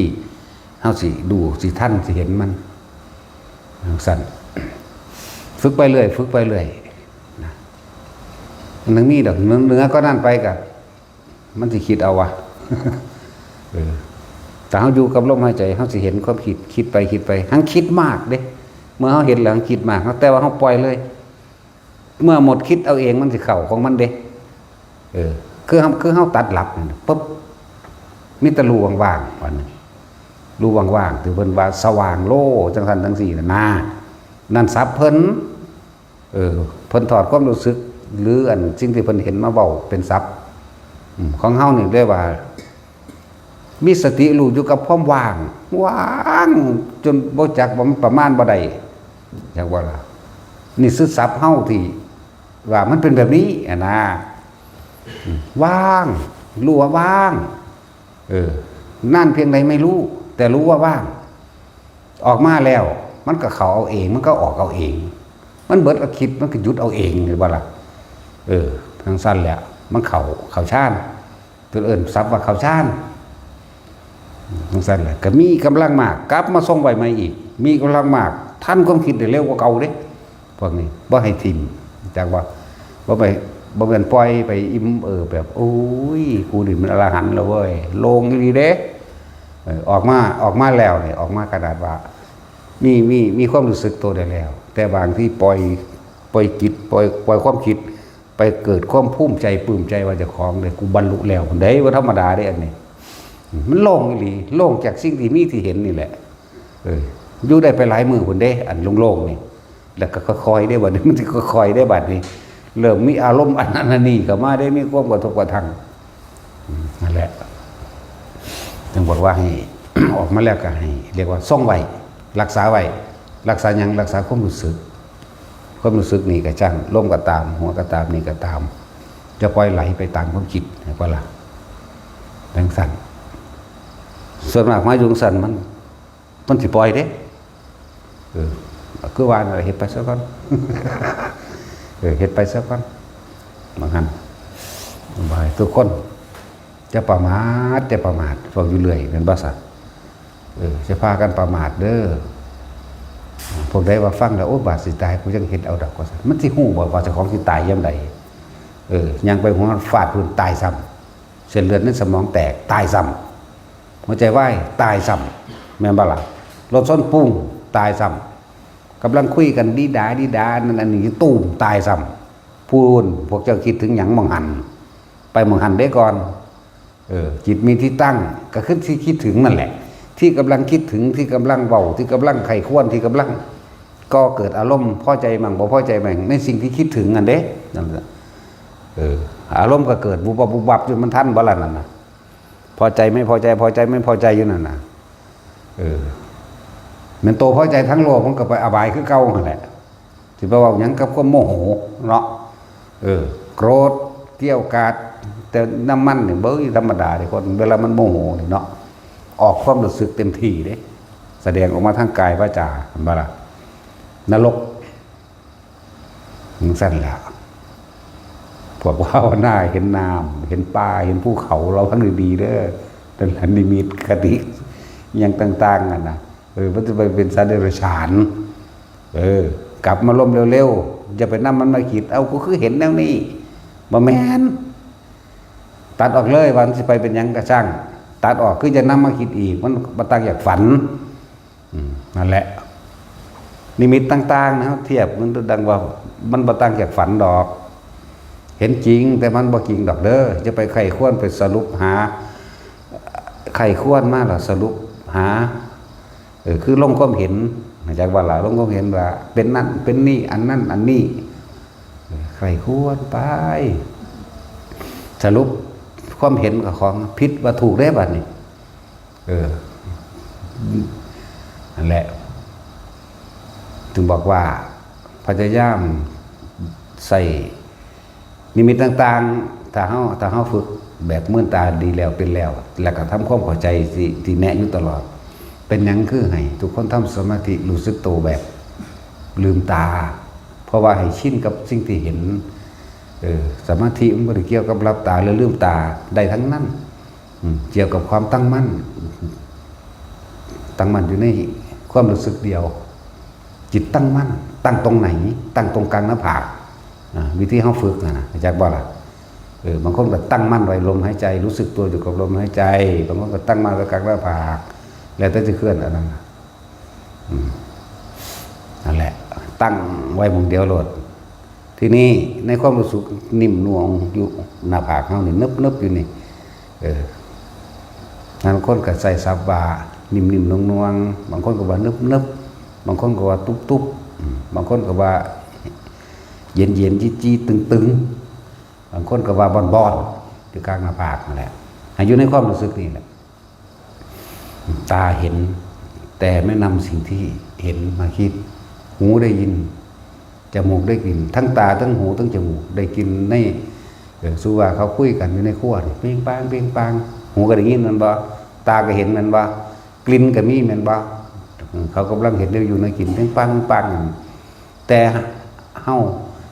ເຮົາຊິຮູ້ ຊິທັນ ຊິເຫັນມັນ ຈັ່ງຊັ້ນ ຝຶກໄປເລື້ອຍ ຝຶກໄປເລື້ອຍນະ ມັນຍັງມີດອກ ເໜືອ ເໜືອກວ່ານັ້ນໄປກະ ມັນຊິຄິດເອົາວ່າ ເອີ ຖ້າເຮົາຢູ່ກັບລົມຫາຍໃຈ ເຮົາຊິເຫັນຄວາມຄິດ ຄິດໄປ ຄິດໄປ ຮັ່ງຄິດມາກເດ້ ເມື່ອເຮົາເຫັນແລ້ວ ຮັ່ງຄິດມາກ ແຕ່ວ່າເຮົາປ່ອຍເລີຍ ເມື່ອໝົດຄິດເອົາເອງ ມັນຊິເຂົ້າຂອງມັນເດ້ ເອີ ຄືເຮົາ ຄືເຮົາຕັດຫຼັບນັ້ນປຶບ ມີແຕ່ຮູວ່າງໆ ບາດນີ້ ຮູວ່າງໆ ທີ່ເພິ່ນວ່າສະຫວ່າງໂລ ຈັ່ງຊັ້ນຈັ່ງຊີ້ນະ ນັ້ນສັບເພິ່ນ ເອີ ເພິ່ນຖອດຄວາມຮູ້ສຶກ ຫຼື ອັນສິ່ງທີ່ເພິ່ນເຫັນມາເວົ້າເປັນສັບ ອືມ ຂອງເຮົານີ້ເລີຍວ່າ ມີສະຕິຮູ້ຢູ່ກັບຄວາມວ່າງ ວ່າງຈົນບໍ່ຈັກວ່າມັນປະມານບໍ່ໄດ້ ຈັກວ່າລະ ນີ້ຄືສັບເຮົາທີ່ວ່າມັນເປັນແບບນີ້ຫັ້ນນະ ອືມ ວ່າງ ຮູ້ວ່າວ່າງ ເອີ ນານພຽງໃດໄມ່ຮູ້ ແຕ່ຮູ້ວ່າວ່າງ ອອກມາແລ້ວ ມັນກໍເຂົ້າເອົາເອງ ມັນກໍອອກເອົາເອງ ມັນເບີດອາທິດ ມັນກໍຢຸດເອົາເອງ ເຫັນບໍ່ລະ? ເອີ ຈັ່ງຊັ້ນແຫຼະ ມັນເຂົ້າ ເຂົ້າຊານ ເພິ່ນເອີ້ນສັບວ່າເຂົ້າຊານ ຈັ່ງຊັ້ນແຫຼະ ກໍມີກຳລັງມາກ ກັບມາຊົງໄວ້ໃໝ່ອີກ ມີກຳລັງມາກ ທັນຄວາມຄິດໄດ້ເລັວກວ່າເກົ່າເດ້ ພວກນີ້ບໍ່ໃຫ້ຖິ້ມ ຈັກວ່າ ບໍ່ໄປ ບໍ່ແມ່ນປ່ອຍໄປອີ່ມເອີແບບ ໂອ້ຍ ກູນີ້ມັນອະລະຫັນແລ້ວເວີຍ ໂລ່ງອີ່ຫຼີເດ້ ເອີ ອອກມາ ອອກມາແລ້ວນີ້ ອອກມາຂະໜາດວ່າ ມີ ມີ ມີຄວາມຮູ້ສຶກໂຕໄດ້ແລ້ວ ແຕ່ບາງທີປ່ອຍ ປ່ອຍຈິດ ປ່ອຍ ປ່ອຍຄວາມຄິດ ໄປເກີດຄວາມພູມໃຈ ປຶ້ມໃຈວ່າເຈົ້າຂອງເດ້ ກູບັນລຸແລ້ວພຸ້ນເດ້ ບໍ່ທຳມະດາເດ້ອັນນີ້ ມັນໂລ່ງອີ່ຫຼີ ໂລ່ງຈາກສິ່ງທີ່ມີທີ່ເຫັນນີ້ແຫຼະ ເອີ ຢູ່ໄດ້ໄປຫຼາຍມື້ພຸ້ນເດ້ ອັນໂລ່ງໆນີ້ ແລ້ວກໍຄ່ອຍໆເດ້ ບັດນີ້ມັນຊິຄ່ອຍໆເດ້ ບັດນີ້ເລີ່ມມີອາລົມອັນນັ້ນອັນນີ້ເຂົ້າມາເດ້ ມີຄວາມກະທົບກະທັ່ງ ອືມ ນັ້ນແຫຼະ ຈຶ່ງບອກວ່າໃຫ້ ອອກມາແລ້ວກໍໃຫ້ ເອີ້ນວ່າຊົງໄວ້ ຮັກສາໄວ້ ຮັກສາຫຍັງ? ຮັກສາຄວາມຮູ້ສຶກ ຄວາມຮູ້ສຶກນີ້ກໍຊ່າງ ລົມກໍຕາມ ຫົວກໍຕາມ ນີ້ກໍຕາມ ຢ່າປ່ອຍໄຫຼໄປຕາມຄວາມຄິດ ເຫັນບໍ່ລະ? ຈັ່ງຊັ້ນ ສ່ວນມາກມາຢູ່ຈັ່ງຊັ້ນ ມັນ ມັນຊິປ່ອຍເດ້ ເອີ ຄືວ່ານັ້ນແຫຼະ ເຮັດໄປຊະກ່ອນ ເອີ ເຮັດໄປຊະກ່ອນ ວ່າຊັ້ນ ບໍ່ໃຫ້ທຸກຄົນ ຢ່າປະໝາດ ຢ່າປະໝາດ ເວົ້າຢູ່ເລື້ອຍແມ່ນບໍ່ຊະ? ເອີ ຢ່າພາກັນປະໝາດເດີ້. ພວກໃດວ່າຟັງແລ້ວ ໂອ້ ບາດຊິຕາຍ ກູຍັງເຮັດເອົາດອກ ວ່າຊັ້ນ ມັນຊິຮູ້ບໍ່ວ່າເຈົ້າຂອງຊິຕາຍຍາມໃດ? ເອີ ຍ່າງໄປຫົວຟາດພື້ນ ຕາຍຊ້ຳ, ເສັ້ນເລືອດໃນສະໝອງແຕກ ຕາຍຊ້ຳ, ຫົວໃຈວາຍ ຕາຍຊ້ຳ ແມ່ນບໍ່ລະ? ລົດຊົນປຸ້ງ ຕາຍຊ້ຳ, ກຳລັງຄຸຍກັນດີດາດີດາ ອັນນັ້ນອັນນີ້ ຕູມ ຕາຍຊ້ຳ. ພຸ້ນ ພວກເຈົ້າຄິດເຖິງຫຍັງໝ່ອງຫັ້ນ? ໄປໝ່ອງຫັ້ນເດ້ກ່ອນ. ເອີ ຈິດມີທີ່ຕັ້ງ ກໍຄືທີ່ຄິດເຖິງນັ້ນແຫຼະ ທີ່ກຳລັງຄິດເຖິງ ທີ່ກຳລັງເວົ້າ ທີ່ກຳລັງໃຄ່ຄວນ ທີ່ກຳລັງກໍ່ເກີດອາລົມພໍໃຈໝັ້ງ ບໍ່ພໍໃຈໝັ້ງ ໃນສິ່ງທີ່ຄິດເຖິງນັ້ນເດ້. ນັ້ນແຫຼະ ເອີ ອາລົມກໍເກີດວຸບວັບວຸບວັບຢູ່ ມັນທັນບໍ່ລະນັ້ນນະ? ພໍໃຈໄມ່ພໍໃຈ ພໍໃຈໄມ່ພໍໃຈຢູ່ນັ້ນນະ. ເອີ ແມ່ນໂຕພໍໃຈທາງໂລກ ມັນກໍໄປອະບາຍຄືເກົ່າຫັ້ນແຫຼະ. ຊິໄປເວົ້າຫຍັງກັບຄວາມໂມໂຫເນາະ? ເອີ ໂກຣດ ກ້ຽວກາດ ແຕ່ນ້ຳມັນນີ້ ເບິ່ງ ທຳມະດາເດ້ ຄົນເວລາມັນໂມໂຫນີ້ເນາະ ອອກຄວາມຮູ້ສຶກເຕັມທີ່ເດ້ ສະແດງອອກມາທາງກາຍວາຈາ ເຫັນບໍ່ລະ? ນະລົກ ຈັ່ງຊັ້ນລະ ພວກພາວະນາເຫັນນ້ຳ ເຫັນປ່າ ເຫັນພູເຂົາ ລະວັງດີໆເດີ້. ນັ້ນລະນິມິດຄະຕິຫຍັງຕ່າງໆຫັ້ນນະ ເອີ ມັນຈະໄປເປັນສັດເດຍລະສານ. ເອີ ກັບມາລົມເລັວໆ ຢ່າໄປນຳມັນມາຄິດ ເອົ້າ ກູຄືເຫັນແນວນີ້. ບໍ່ແມ່ນ ຕັດອອກເລີຍ ວ່າມັນຊິໄປເປັນຫຍັງກະຊ່າງ ຕັດອອກ ຄືຢ່ານຳມາຄິດອີກ ມັນບໍ່ຕ່າງຈາກຝັນ. ອືມ ນັ້ນແຫຼະ ນິມິດຕ່າງໆນະ ທຽບມັນດັ່ງວ່າ ມັນບໍ່ຕ່າງຈາກຝັນດອກ. ເຫັນຈິງ ແຕ່ມັນບໍ່ຈິງດອກເດີ້. ຢ່າໄປໃຄ່ຄວນ ໄປສະຫຼຸບຫາ ໃຄ່ຄວນມາແລ້ວສະຫຼຸບຫາ ເອີ ຄືລົງຄວາມເຫັນ ຮູ້ຈັກບໍ່ລະ? ລົງຄວາມເຫັນວ່າເປັນນັ້ນເປັນນີ້ ອັນນັ້ນອັນນີ້ ໃຄ່ຄວນໄປ ສະຫຼຸບຄວາມເຫັນຂອງຜິດວ່າຖືກເດ້ບັດນີ້. ເອີ ນັ້ນແຫຼະ ຈຶ່ງບອກວ່າພະຍາຍາມໃສ່ ນິມິດຕ່າງໆ ຖ້າເຮົາ ຖ້າເຮົາຝຶກແບບມືນຕາດີແລ້ວເປັນແລ້ວ ແລ້ວກໍທຳຄວາມເຂົ້າໃຈທີ່ ທີ່ແນະຢູ່ຕະຫຼອດ. ເປັນຫຍັງຄືໃຫ້ທຸກຄົນທຳສະມາທິ ຮູ້ສຶກໂຕແບບລືມຕາ? ເພາະວ່າໃຫ້ຊິນກັບສິ່ງທີ່ເຫັນ. ເອີ ສະມາທິມັນບໍ່ໄດ້ກ່ຽວກັບຫຼັບຕາ ຫຼື ລືມຕາ ໄດ້ທັງນັ້ນ. ອືມ ກ່ຽວກັບຄວາມຕັ້ງໝັ້ນ ຕັ້ງໝັ້ນຢູ່ໃນຄວາມຮູ້ສຶກດຽວ. ຈິດຕັ້ງໝັ້ນ ຕັ້ງຕົງໃນ? ຕັ້ງຕົງກາງໜ້າຜາກ. ອາ ວິທີເຮົາຝຶກຫັ້ນນະ ຮູ້ຈັກບໍ່ລະ? ເອີ ບາງຄົນກໍຕັ້ງໝັ້ນໄວ້ລົມຫາຍໃຈ ຮູ້ສຶກຕົວຢູ່ກັບລົມຫາຍໃຈ, ບາງຄົນກໍຕັ້ງໝັ້ນໄວ້ກາງໜ້າຜາກ ແລ້ວແຕ່ຈະເຄື່ອນອັນນັ້ນນະ. ອືມ ນັ້ນແຫຼະ ຕັ້ງໄວ້ໝ່ອງດຽວໂລດ. ທີນີ້ໃນຄວາມຮູ້ສຶກນິ້ມນວງຢູ່ໜ້າຜາກເຮົານີ້ ເນີບໆຢູ່ນີ້ ເອີ ບາງຄົນກໍໃຊ້ສັບວ່ານິ້ມໆນວງໆ, ບາງຄົນກໍວ່າເນີບໆ, ບາງຄົນກໍວ່າຕຸບໆ, ອາ ບາງຄົນກໍວ່າເຢັນໆ ຈີ້ໆ ຕຶງໆ, ບາງຄົນກໍວ່າບ່ອນໆ ຢູ່ກາງໜ້າຜາກນັ້ນແຫຼະ. ໃຫ້ຢູ່ໃນຄວາມຮູ້ສຶກນີ້ແຫຼະ. ຕາເຫັນ ແຕ່ໄມ່ນຳສິ່ງທີ່ເຫັນມາຄິດ. ຫູໄດ້ຍິນ, ຈະມູກໄດ້ກິ່ນ, ທັງຕາ ທັງຫູ ທັງຈະມູກໄດ້ກິ່ນໃນ ເອີ ສູ່ວ່າເຂົາຄຸຍກັນຢູ່ໃນຄົວນີ້ ເປັງປາງ ເປັງປາງ, ຫູກໍໄດ້ຍິນແມ່ນບໍ່? ຕາກໍເຫັນແມ່ນບໍ່? ກິ່ນກໍມີແມ່ນບໍ່? ເຂົາກຳລັງເຮັດແນວຢູ່ແນວກິນ ເປັງປາງ ເປັງປາງ. ແຕ່ເຮົາ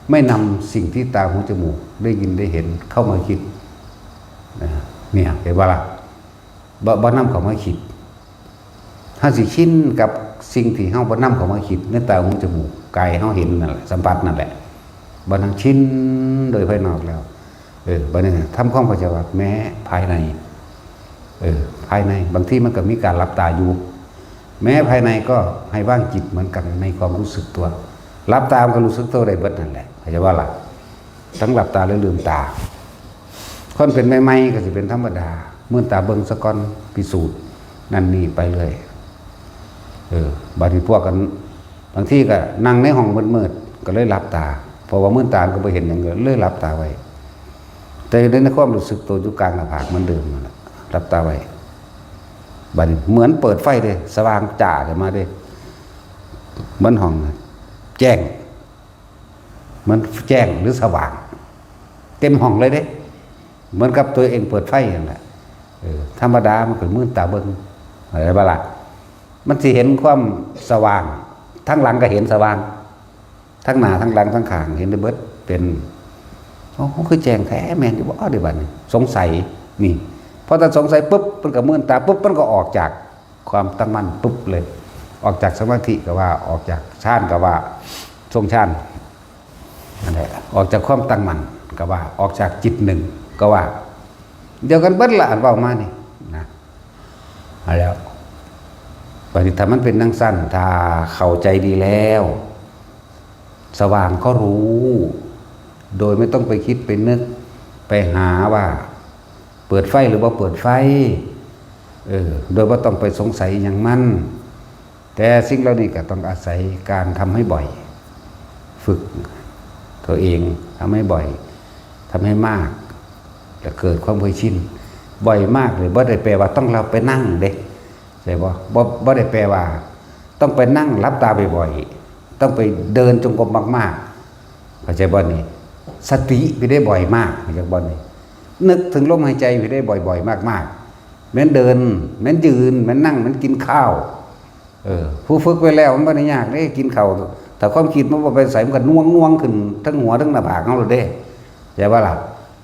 ໄມ່ນຳສິ່ງທີ່ຕາ ຫູ ຈະມູກ ໄດ້ຍິນ ໄດ້ເຫັນເຂົ້າມາຄິດ. ນະ ນີ້ ເຫັນບໍ່ລະ? ບໍ່ ບໍ່ນຳເຂົ້າມາຄິດ. ເຮົາຊິຊິນກັບສິ່ງທີ່ເຮົາບໍ່ນຳເຂົ້າມາຄິດ ໃນຕາ ຫູ ຈະມູກ ກາຍເຮົາເຫັນນັ້ນແຫຼະ ສຳຜັດນັ້ນແຫຼະ. ບັດນັ້ນຊິນໂດຍພາຍນອກແລ້ວ ເອີ ບັດນີ້ທຳຄວາມເຂົ້າໃຈວ່າແມ້ພາຍໃນ ເອີ ພາຍໃນ ບາງທີມັນກໍມີການຫຼັບຕາຢູ່ ແມ້ພາຍໃນກໍໃຫ້ວາງຈິດເໝືອນກັນໃນຄວາມຮູ້ສຶກຕົວ. ຫຼັບຕາມັນກໍຮູ້ສຶກຕົວໄດ້ເບິດນັ້ນແຫຼະ ເຂົ້າໃຈບໍ່ລະ? ທັງຫຼັບຕາ ແລະ ລືມຕາ. ຄົນເປັນໃໝ່ໆ ກໍຊິເປັນທຳມະດາ ມືນຕາເບິ່ງສາກ່ອນ ພິສູດນັ້ນນີ້ໄປເລື້ອຍ. ເອີ ບາດນີ້ພວກກັນ ບາງທີກໍນັ່ງໃນຫ້ອງມືດໆ ກໍເລີຍຫຼັບຕາ ເພາະວ່າມືນຕາກໍບໍ່ເຫັນຫຍັງ ກໍເລີຍຫຼັບຕາໄວ້. ແຕ່ໃນຄວາມຮູ້ສຶກໂຕຢູ່ກາງໜ້າຜາກເໝືອນເດີມນັ້ນແຫຼະ ຫຼັບຕາໄວ້. ບາດນີ້ເໝືອນເປີດໄຟເດ້ ສະຫວ່າງຈ້າຂຶ້ນມາເດ້ ເໝືອນຫ້ອງແຈ້ງ ເໝືອນແຈ້ງ ຫຼື ສະຫວ່າງເຕັມຫ້ອງເລີຍເດ້ ເໝືອນກັບຕົວເອງເປີດໄຟນັ້ນແຫຼະ. ເອີ ທຳມະດາມັນກໍມືນຕາເບິ່ງ ເຫັນບໍ່ລະ? ມັນຊິເຫັນຄວາມສະຫວ່າງ ທາງຫຼັງກໍເຫັນສະຫວ່າງ ທັງໜ້າ ທັງຫຼັງ ທັງຂ້າງ ເຫັນໄດ້ເບິດ. ເປັນ ໂອ້ ຄືແຈ້ງແທ້ ແມ່ນຢູ່ບໍ່ເດ ບັດນີ້ ສົງໄສ. ນີ້ ພໍຖ້າສົງໄສປຶບ ມັນກໍມືນຕາປຶບ ມັນກໍອອກຈາກຄວາມຕັ້ງໝັ້ນປຶບເລີຍ. ອອກຈາກສະມາທິກໍວ່າ, ອອກຈາກຊານກໍວ່າ, ຊົງຊານນັ້ນແຫຼະ, ອອກຈາກຄວາມຕັ້ງໝັ້ນກໍວ່າ, ອອກຈາກຈິດໜຶ່ງກໍວ່າ, ດຽວກັນເບິດລະ ອັນເວົ້າມານີ້ນະ. ເອົາແລ້ວ ບັດນີ້ຖ້າມັນເປັນຈັ່ງຊັ້ນ, ຖ້າເຂົ້າໃຈດີແລ້ວ ສະຫວ່າງກໍຮູ້ ໂດຍບໍ່ຕ້ອງໄປຄິດໄປນຶກ ໄປຫາວ່າເປີດໄຟຫຼືບໍ່ເປີດໄຟ, ເອີ ໂດຍບໍ່ຕ້ອງໄປສົງໄສຫຍັງມັນ. ແຕ່ສິ່ງເຫຼົ່ານີ້ກໍຕ້ອງອາໄສການທຳໃຫ້ບ່ອຍ, ຝຶກຕົວເອງ, ທຳໃຫ້ບ່ອຍ, ທຳໃຫ້ມາກ ແລ້ວເກີດຄວາມເຄີຍຊິນ. ບ່ອຍມາກນີ້ບໍ່ໄດ້ແປວ່າຕ້ອງເຮົາໄປນັ່ງເດ້ ເຂົ້າໃຈບໍ່? ບໍ່ ບໍ່ໄດ້ແປວ່າຕ້ອງໄປນັ່ງຫຼັບຕາບ່ອຍໆ, ຕ້ອງໄປເດີນຈົງກົມມາກໆ, ເຂົ້າໃຈບໍ່ນີ້? ສະຕິໄປໄດ້ບ່ອຍມາກ, ເຂົ້າໃຈບໍ່ນີ້? ນຶກເຖິງລົມຫາຍໃຈໄປໄດ້ບ່ອຍໆ ມາກໆ, ແມ່ນເດີນ, ແມ່ນຢືນ, ແມ່ນນັ່ງ, ແມ່ນກິນຂ້າວ. ເອີ ຜູ້ຝຶກໄວ້ແລ້ວມັນບໍ່ໄດ້ຍາກເດ້ ກິນເຂົ້າ. ຖ້າຄວາມຄິດມັນບໍ່ໄປໃສ ມັນກໍໜ່ວງໆ ຂຶ້ນເທິງຫົວເທິງໜ້າຜາກເຮົາໂລດເດ້ ເຂົ້າໃຈບໍ່ລະ?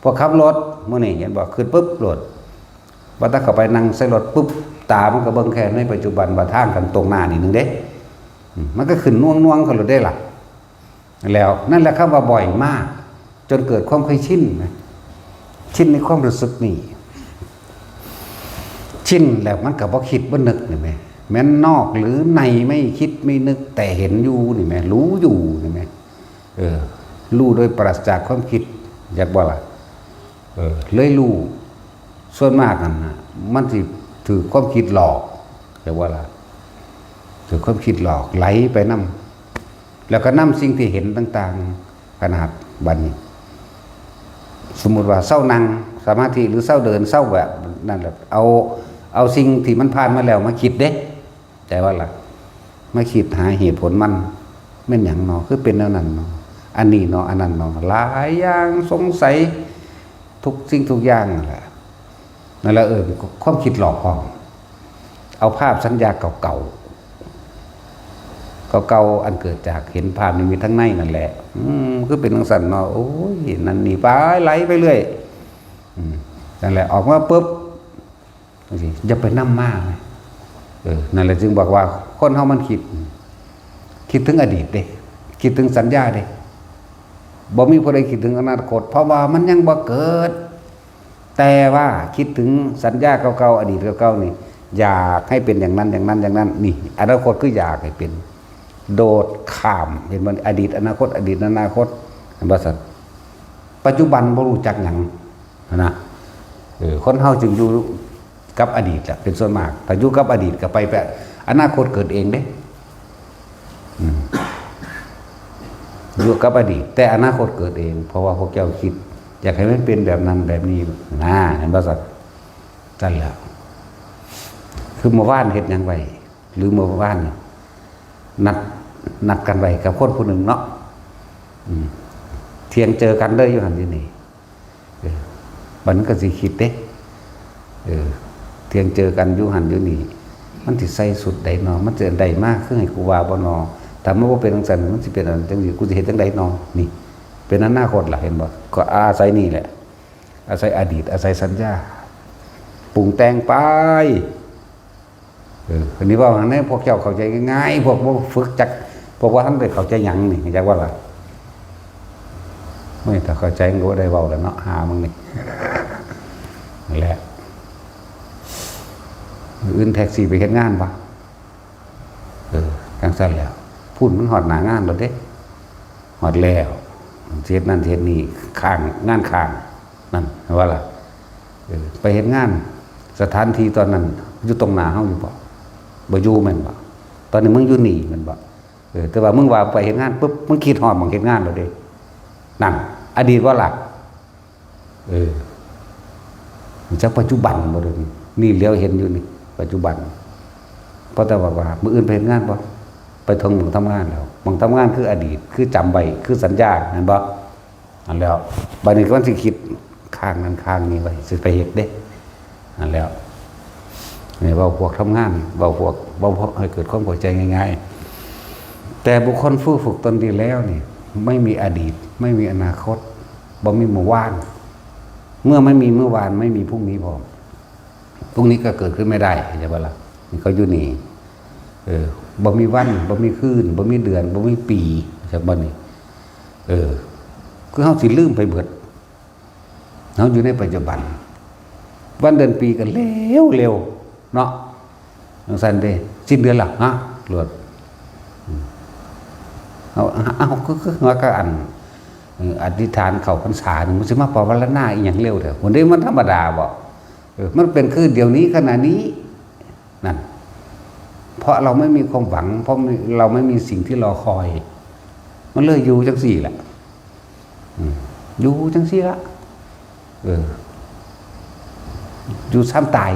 ພວກຂັບລົດມື້ນີ້ເຫັນບໍ່? ຂຶ້ນປຶບໂລດ, ວ່າແຕ່ເຂົ້າໄປນັ່ງໃສ່ລົດປຶບ, ຕາມັນກໍເບິ່ງແຄ່ໃນປັດຈຸບັນວ່າທາງກັນຕົງໜ້ານີ້ໜຶ່ງເດ້. ອືມ ມັນກໍຂຶ້ນໜ່ວງໆ ຂຶ້ນໂລດເດ້ລະ. ແລ້ວນັ້ນແຫຼະ ຄຳວ່າບ່ອຍມາກ ຈົນເກີດຄວາມເຄີຍຊິນນະ, ຊິນໃນຄວາມຮູ້ສຶກນີ້, ຊິນແລ້ວມັນກໍບໍ່ຄິດບໍ່ນຶກນີ້ແໝ່, ແມ່ນນອກຫຼືໃນ ໄມ່ຄິດໄມ່ນຶກ ແຕ່ເຫັນຢູ່ນີ້ແໝ່, ຮູ້ຢູ່ນີ້ແໝ່, ເອີ ຮູ້ໂດຍປາສະຈາກຄວາມຄິດ, ຈັກບໍ່ລະ? ເອີ ເລີຍຮູ້. ສ່ວນມາກຫັ້ນນະ ມັນຊິຖືກຄວາມຄິດຫຼອກ, ຈັກວ່າລະ, ຖືກຄວາມຄິດຫຼອກໄຫຼໄປນຳ, ແລ້ວກໍນຳສິ່ງທີ່ເຫັນຕ່າງໆ ຂະໜາດບັດນີ້ ສົມມຸດວ່າເຊົານັ່ງສະມາທິ ຫຼື ເຊົາເດີນ, ເຊົາແບບນັ້ນແຫຼະ, ເອົາ ເອົາສິ່ງທີ່ມັນຜ່ານມາແລ້ວມາຄິດເດ້. ແຕ່ວ່າລະ ມາຄິດຫາເຫດຜົນມັນ ແມ່ນຫຍັງນໍ ຄືເປັນແນວນັ້ນນໍ ອັນນີ້ນໍ ອັນນັ້ນນໍ ຫຼາຍຢ່າງ ສົງໄສທຸກສິ່ງທຸກຢ່າງນັ້ນແຫຼະ. ນັ້ນລະເອີ້ນຄວາມຄິດຫຼອກພອງ. ເອົາພາບສັນຍາເກົ່າໆ ເກົ່າໆ ອັນເກີດຈາກເຫັນພາບນິມິດທາງໃນນັ້ນແຫຼະ, ອືມ ຄືເປັນຈັ່ງຊັ້ນເນາະ, ໂອ້ຍ ນັ້ນນີ້ໄປ ໄຫຼໄປເລື້ອຍ. ອືມ ນັ້ນແຫຼະ ອອກມາປຶບ ຈັ່ງຊີ້ ຢ່າໄປນຳມາ. ເອີ ນັ້ນແຫຼະຈຶ່ງບອກວ່າຄົນເຮົາມັນຄິດ ຄິດເຖິງອະດີດເດ້ ຄິດເຖິງສັນຍາເດ້. ບໍ່ມີຜູ້ໃດຄິດເຖິງອະນາຄົດ ເພາະວ່າມັນຍັງບໍ່ເກີດ. ແຕ່ວ່າຄິດເຖິງສັນຍາເກົ່າໆ ອະດີດເກົ່າໆນີ້ ຢາກໃຫ້ເປັນຢ່າງນັ້ນ ຢ່າງນັ້ນ ຢ່າງນັ້ນ. ນີ້ ອະນາຄົດຄືຢາກໃຫ້ເປັນ ໂດດຂ້າມ ເຫັນບໍ່? ອະດີດ ອະນາຄົດ ອະດີດ ອະນາຄົດ ເຫັນບໍ່ຊັ້ນ? ປັດຈຸບັນບໍ່ຮູ້ຈັກຫຍັງຫັ້ນນະ. ເອີ ຄົນເຮົາຈຶ່ງຢູ່ກັບອະດີດລະເປັນສ່ວນມາກ. ຖ້າຢູ່ກັບອະດີດກໍໄປແປະ ອະນາຄົດເກີດເອງເດ້. ອືມ ຢູ່ກັບອະດີດ ແຕ່ອະນາຄົດເກີດເອງ ເພາະວ່າພວກເຈົ້າຄິດຢາກໃຫ້ມັນເປັນແບບນັ້ນແບບນີ້ນະ ເຫັນບໍ່ຊັ້ນ? ຊັ້ນແຫຼະ ຄືເມື່ອວານເຮັດຫຍັງໄວ້ ຫຼື ເມື່ອວານນີ້ ນັດ ນັດກັນໄວ້ກັບຄົນຜູ້ໜຶ່ງເນາະ ອືມ ທ່ຽງເຈີກັນເດີ ຢູ່ຫັ້ນຢູ່ນີ້. ເອີ ບັດມັນກໍຊິຄິດເດ້ ເອີ ທ່ຽງເຈີກັນຢູ່ຫັ້ນຢູ່ນີ້ ມັນຊິໃສ່ຊຸດໃດນໍ ມັນຊິໄດ້ມາຄືໃຫ້ກູວ່າບໍ່ນໍ ຖ້າມັນບໍ່ເປັນຈັ່ງຊັ້ນ ມັນຊິເປັນອັນຈັ່ງຊີ້ ກູຊິເຮັດຈັ່ງໃດນໍ ນີ້ ເປັນອະນາຄົດລະ ເຫັນບໍ່? ກໍອາໄສນີ້ແຫຼະ ອາໄສອະດີດ ອາໄສສັນຍາ ປຸງແຕ່ງໄປ. ເອີ ອັນນີ້ເວົ້າໃຫ້ພວກເຈົ້າເຂົ້າໃຈງ່າຍໆ ພວກບໍ່ຝຶກຈັກ ພວກບໍ່ທັນໄດ້ເຂົ້າໃຈຫຍັງນີ້ ຮູ້ຈັກບໍ່ລະ? ໂອ້ຍ ຖ້າເຂົ້າໃຈມັນກໍບໍ່ໄດ້ເວົ້າແລ້ວເນາະ ຫາມຶງນີ້. ນັ້ນແຫຼະ ມື້ອື່ນແທັກຊີໄປເຮັດງານບໍ່? ເອີ ຈັ່ງຊັ້ນແຫຼະ ພຸ້ນມັນຮອດໜ້າງານແລ້ວເດ້ ຮອດແລ້ວ ຊິເຮັດນັ້ນຊິເຮັດນີ້ ຄ້າງ ງານຄ້າງ ນັ້ນ ເຫັນບໍ່ລະ? ເອີ ໄປເຮັດງານ ສະຖານທີ່ຕອນນັ້ນຢູ່ຕົງໜ້າເຮົາຢູ່ບໍ່? ບໍ່ຢູ່ແມ່ນບໍ່? ຕອນນີ້ມຶງຢູ່ນີ້ແມ່ນບໍ່? ເອີ ແຕ່ວ່າມຶງວ່າໄປເຮັດງານປຶບ ມຶງຄິດຮອດໝ່ອງເຮັດງານແລ້ວເດ້ ນັ້ນ ອະດີດບໍ່ລະ? ເອີ ຮູ້ຈັກປັດຈຸບັນບໍ່? ດຽວນີ້ ນີ້ຫຼຽວເຫັນຢູ່ນີ້ ປັດຈຸບັນ. ເພາະແຕ່ວ່າ ວ່າມື້ອື່ນໄປເຮັດງານບໍ່? ໄປເຖິງໝ່ອງທຳງານແລ້ວ ໝ່ອງທຳງານຄືອະດີດ ຄືຈຳໄວ້ ຄືສັນຍາ ແມ່ນບໍ່? ຫັ້ນແຫຼ້ວ ບັດນີ້ມັນຊິຄິດຄ້າງນັ້ນຄ້າງນີ້ໄວ້ ຊິໄປເຮັດເດ້ ຫັ້ນແຫຼ້ວ. ນີ້ເວົ້າພວກທຳງານ ເວົ້າພວກ ເວົ້າພວກໃຫ້ເກີດຄວາມເຂົ້າໃຈງ່າຍໆ. ແຕ່ບຸກຄົນຝຶກ ຝຶກຕົນດີແລ້ວນີ້ ໄມ່ມີອະດີດ ໄມ່ມີອະນາຄົດ ບໍ່ມີມື້ວານ. ເມື່ອໄມ່ມີມື້ວານ ໄມ່ມີພລຸ່ງນີ້ພ້ອມ. พรุ่งนี้ก็เกิดขึ้นไม่ได้ เข้าใจบ่ล่ะ? นี่เขาอยู่นี่ เออ บ่มีวัน บ่มีคืน บ่มีเดือน บ่มีปี เข้าใจบ่นี่? เออ คือเฮาสิลืมไปเบิด เฮาอยู่ในปัจจุบัน วันเดือนปีก็เร็วๆ เนาะ จั่งซั่นเด้ สิ้นเดือนละ ฮะ โลด อืม เอา เอา คือ คือว่าก็อัน เอ่อ อธิษฐานเข้าพรรษานี่ มันสิมาปวารณาอีหยังเร็วแท้ มันเด้ มันธรรมดาบ่ เออ มันเป็นคือเดี๋ยวนี้ขณะนี้ นั่น เพราะเราไม่มีความหวัง เพราะไม่ เราไม่มีสิ่งที่รอคอย มันเลยอยู่จั่งซี้แหละ อืม อยู่จั่งซี้ละ เออ อยู่ซ้ำตาย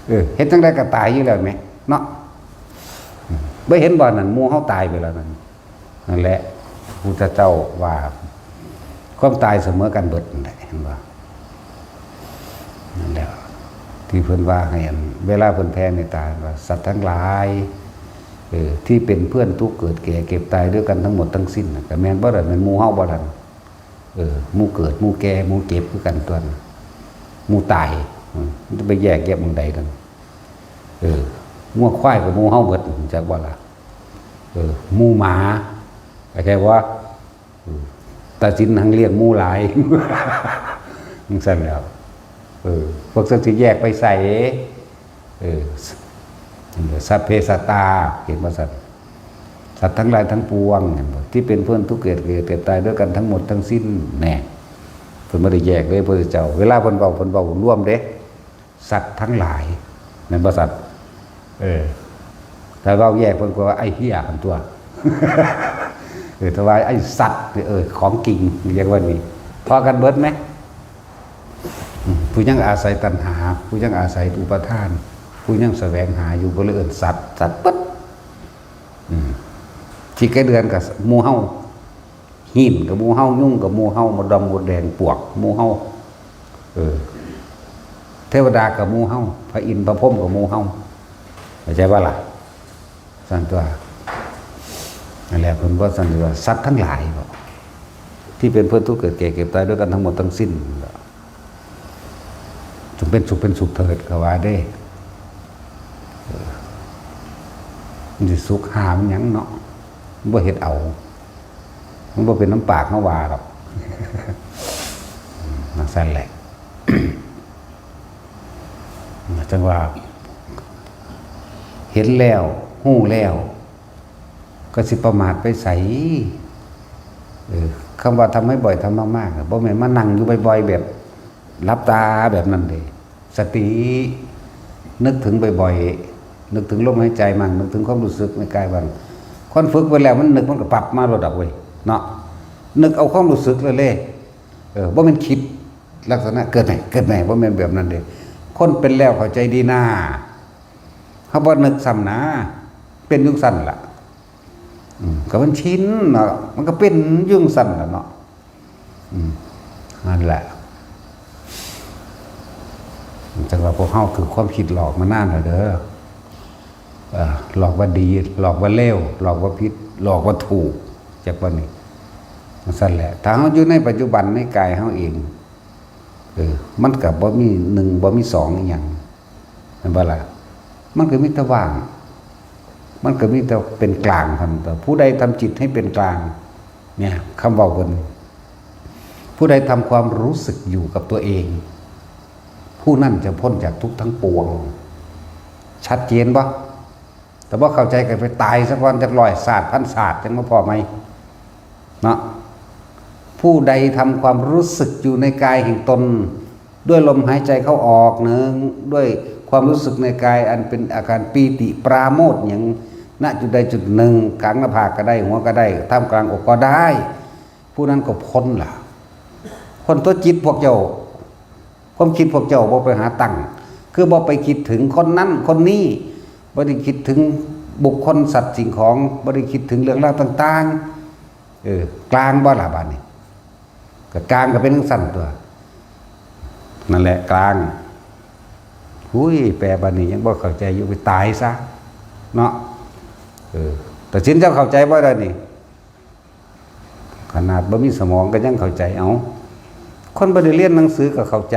เออ เฮ็ดจั่งใดก็ตายอยู่แล้วแหม เนาะ อืม บ่เห็นบ่นั่น หมู่เฮาตายไปแล้วนั่น นั่นแหละ พุทธเจ้าว่า ความตายเสมอกันเบิดนั่นแหละ เห็นบ่? นั่นแหละ ที่เพิ่นว่าให้อัน เวลาเพิ่นแผ่เมตตาว่า สัตว์ทั้งหลาย เออ ที่เป็นเพื่อนทุกข์เกิดแก่เจ็บตายด้วยกันทั้งหมดทั้งสิ้นน่ะ ก็แม่นบ่ล่ะ แม่นหมู่เฮาบ่ล่ะ? เออ หมู่เกิด หมู่แก่ หมู่เจ็บคือกันตั๊ว หมู่ตาย อืม มันจะไปแยกแยะหม่องใดนั่น เออ งัวควายก็หมู่เฮาเบิด รู้จักบ่ล่ะ? เออ หมู่หมา เข้าใจบ่? อืม ตาสินหังเลี้ยงหมู่หลาย จั่งซั่นแหล้ว เออ พวกซั่นสิแยกไปไส? เออ สัพเพสัตตา เห็นบ่ซั่น? สัตว์ทั้งหลายทั้งปวง เห็นบ่? ที่เป็นเพื่อนทุกข์เกิดแก่เจ็บตายด้วยกันทั้งหมดทั้งสิ้น แน่ เพิ่นบ่ได้แยกเด้ พระพุทธเจ้า เวลาเพิ่นเว้า เพิ่นเว้ารวมเด้ สัตว์ทั้งหลาย แม่นบ่สัตว์? เออ ถ้าเว้าแยกเพิ่นก็ว่าไอ้เหี้ยหั่นตั๊ว เออ ถ้าว่าไอ้สัตว์ เออ ของจริง เรียกว่านี่ พอกันเบิดไหม? อืม ผู้ยังอาศัยตัณหา ผู้ยังอาศัยอุปาทาน ผู้ยังแสวงหาอยู่ ก็เลยเอิ้นสัตว์ สัตว์เบิด อืม ขี้ไก่เดือนก็หมู่เฮา หินก็หมู่เฮา ยุงก็หมู่เฮา มดดำมดแดงปวกหมู่เฮา เออ เทวดาก็หมู่เฮา พระอินทร์พระพรหมก็หมู่เฮา เข้าใจบ่ล่ะ? ซั่นตั๊ว นั่นแหละ เพิ่นว่าซั่นว่า สัตว์ทั้งหลายบ่ ที่เป็นเพื่อนทุกข์เกิดแก่เจ็บตายด้วยกันทั้งหมดทั้งสิ้น จงเป็นสุขเป็นสุขเถิด เขาว่าเด้ เออ มันสิสุขหามันหยังเนาะ มันบ่เฮ็ดเอา มันบ่เป็นนำปากเฮาว่าดอก จั่งซั่นแหละ จั่งว่า เห็นแล้ว ฮู้แล้ว ก็สิประมาทไปไส เออ คำว่าทำบ่อยๆ ทำมากๆ น่ะ บ่แม่นมานั่งอยู่บ่อยๆ แบบหลับตาแบบนั้นเด้ สติ นึกถึงบ่อยๆ นึกถึงลมหายใจมั่ง นึกถึงความรู้สึกในกายบ้าง คนฝึกไปแล้วมันนึกมันก็ปับมาโลดดอกเว้ย เนาะ นึกเอาความรู้สึกเลยเลย เออ บ่แม่นคิดลักษณะเกิดใหม่ เกิดใหม่ บ่แม่นแบบนั้นเด้ คนเป็นแล้วเข้าใจดีนา เฮาบ่นึกซ้ำนะ เป็นอยู่ซั่นล่ะ อืม ก็มันชินเนาะ มันก็เป็นอยู่ซั่นล่ะเนาะ อืม นั่นแหละ จั่งว่าพวกเฮาถืกความคิดหลอกมานานแล้วเด้อ เอ่อ หลอกว่าดี หลอกว่าเลว หลอกว่าผิด หลอกว่าถูก จักว่านี่ จั่งซั่นแหละ ถ้าเฮาอยู่ในปัจจุบันในกายเฮาเอง เออ มันก็บ่มีหนึ่ง บ่มีสองอีหยัง แม่นบ่ล่ะ? มันก็มีแต่ว่าง มันก็มีแต่เป็นกลางเท่านั้น แต่ผู้ใดทำจิตให้เป็นกลาง เนี่ย คำเว้าเพิ่น ผู้ใดทำความรู้สึกอยู่กับตัวเอง ผู้นั้นจะพ้นจากทุกข์ทั้งปวง ชัดเจนบ่? ถ้าบ่เข้าใจก็ไปตายซะก่อนจักร้อยชาติพันชาติจั่งมาพ้อใหม่ เนาะ ผู้ใดทำความรู้สึกอยู่ในกายแห่งตน ด้วยลมหายใจเข้าออกหนึ่ง ด้วยความรู้สึกในกายอันเป็นอาการปีติปราโมทย์หยัง ณ จุดใดจุดหนึ่ง กลางหน้าผากก็ได้ หัวก็ได้ ท่ามกลางอกก็ได้ ผู้นั้นก็พ้นล่ะ พ้นตัวจิตพวกเจ้า ความคิดพวกเจ้าบ่ไปหาตั้ง คือบ่ไปคิดถึงคนนั้นคนนี้ บ่ได้คิดถึงบุคคลสัตว์สิ่งของ บ่ได้คิดถึงเรื่องราวต่างๆ เออ กลางบ่ล่ะบาดนี้ ก็กลางก็เป็นจั่งซั่นตั๊ว นั่นแหละกลาง หุย แปลบาดนี้ยังบ่เข้าใจอยู่ ไปตายซะเนาะ เออ ตัดสินเจ้าเข้าใจบ่ได้นี่ ขนาดบ่มีสมองก็ยังเข้าใจ เอ้า คนบ่ได้เรียนหนังสือก็เข้าใจ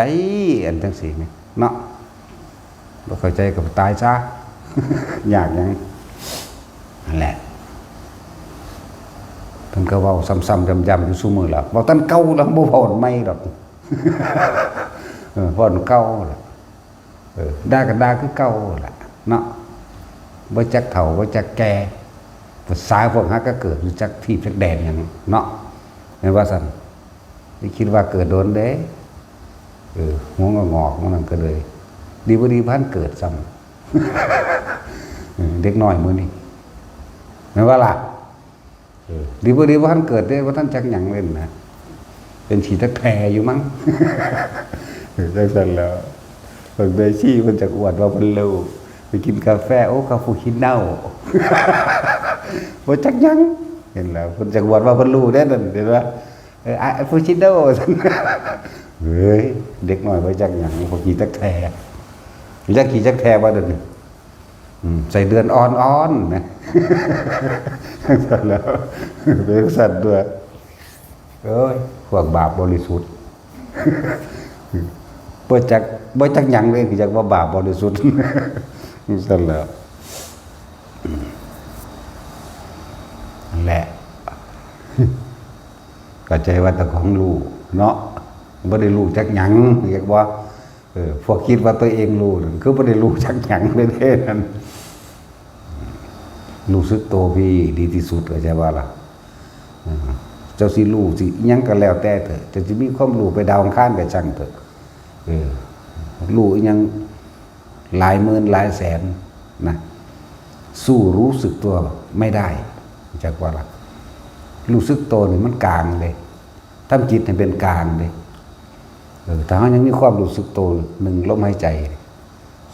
อันจั่งซี้แหม ເນາະ. ບໍ່ເຂົ້າໃຈກໍຕາຍຊະ ຍາກຫຍັງ. ນັ້ນແຫຼະ ເພິ່ນກໍເວົ້າຊ້ຳໆ ຢ້ຳໆ ຢູ່ຊຸມື້ລະ ເວົ້າອັນເກົ່າລະ ບໍ່ເວົ້າອັນໃໝ່ດອກ. ເອີ ເວົ້າອັນເກົ່າລະ ເອີ ດ່າກໍດ່າຄືເກົ່າລະເນາະ. ບໍ່ຈັກເຖົ້າບໍ່ຈັກແກ່ ພາສາພວກຫາກໍເກີດ ບໍ່ຈັກທີບຈັກແດນຫຍັງເນາະ ແມ່ນວ່າຊັ້ນ. ໄດ້ຄິດວ່າເກີດດົນເດ້ ເອີ ຫົວງອກໆ ມັນນັ້ນກໍເລີຍ ດີບໍ່ດີບໍ່ທັນເກີດຊ້ຳ. ເອີ ເດັກນ້ອຍມື້ນີ້ ແມ່ນວ່າລະ? ເອີ ດີບໍ່ດີບໍ່ທັນເກີດເດ້ ບໍ່ທັນຈັກຫຍັງເລີຍນະ ເປັນຂີ້ຕັກແທ້ຢູ່ມັງ. ເອີ ຈັ່ງຊັ້ນແຫຼະ ເບິ່ງແມ່ຊີເພິ່ນຈັກອວດວ່າເພິ່ນຮູ້ ໄປກິນກາແຟ ໂອ້ ຄາປູຊິໂນ ບໍ່ຈັກຫຍັງ. ເຫັນແລ້ວ ເພິ່ນຈັກອວດວ່າເພິ່ນຮູ້ເດ້ນັ້ນ ເຫັນບໍ່? ເອີ ອາ ອາປູຊິໂນ ເອີຍ ເດັກນ້ອຍບໍ່ຈັກຫຍັງ ພວກຂີ້ຕັກແທ້ ຈັກຂີ້ຈັກແທ້ບໍ່ເດີນີ້? ອືມ ໃສ່ເດືອນອ່ອນໆ ນະ ຊັ້ນແລ້ວ ເປັນຊັ້ນຕົວະ. ໂອ້ຍ ພວກບາບບໍລິສຸດ ບໍ່ຈັກ ບໍ່ຈັກຫຍັງເລີຍ ຄືຈັກວ່າບາບບໍລິສຸດ ຊັ້ນແຫຼະ ນັ້ນແຫຼະ. ເຂົ້າໃຈວ່າເຈົ້າຂອງຮູ້ເນາະ ບໍ່ໄດ້ຮູ້ຈັກຫຍັງ ເຫັນບໍ່? ເອີ ພວກຄິດວ່າຕົວເອງຮູ້ນັ້ນ ຄືບໍ່ໄດ້ຮູ້ຈັກຫຍັງເລີຍເດ້ນັ້ນ. ຮູ້ສຶກໂຕພີ້ດີທີ່ສຸດ ເຂົ້າໃຈບໍ່ລະ? ເອີ ເຈົ້າຊິຮູ້ຊິອີ່ຫຍັງກໍແລ້ວແຕ່ເຖາະ ເຈົ້າຊິມີຄວາມຮູ້ໄປດາວອັງຄານກໍຊ່າງເຖາະ ເອີ ຮູ້ອີ່ຫຍັງ ຫຼາຍໝື່ນຫຼາຍແສນນະ ສູ້ຮູ້ສຶກຕົວໄມ່ໄດ້ ຮູ້ຈັກບໍ່ລະ? ຮູ້ສຶກໂຕນີ້ມັນກາງເດ້ ທຳຈິດໃຫ້ເປັນກາງເດ້. ເອີ ຖ້າເຮົາຍັງມີຄວາມຮູ້ສຶກໂຕ ໜຶ່ງ ລົມຫາຍໃຈ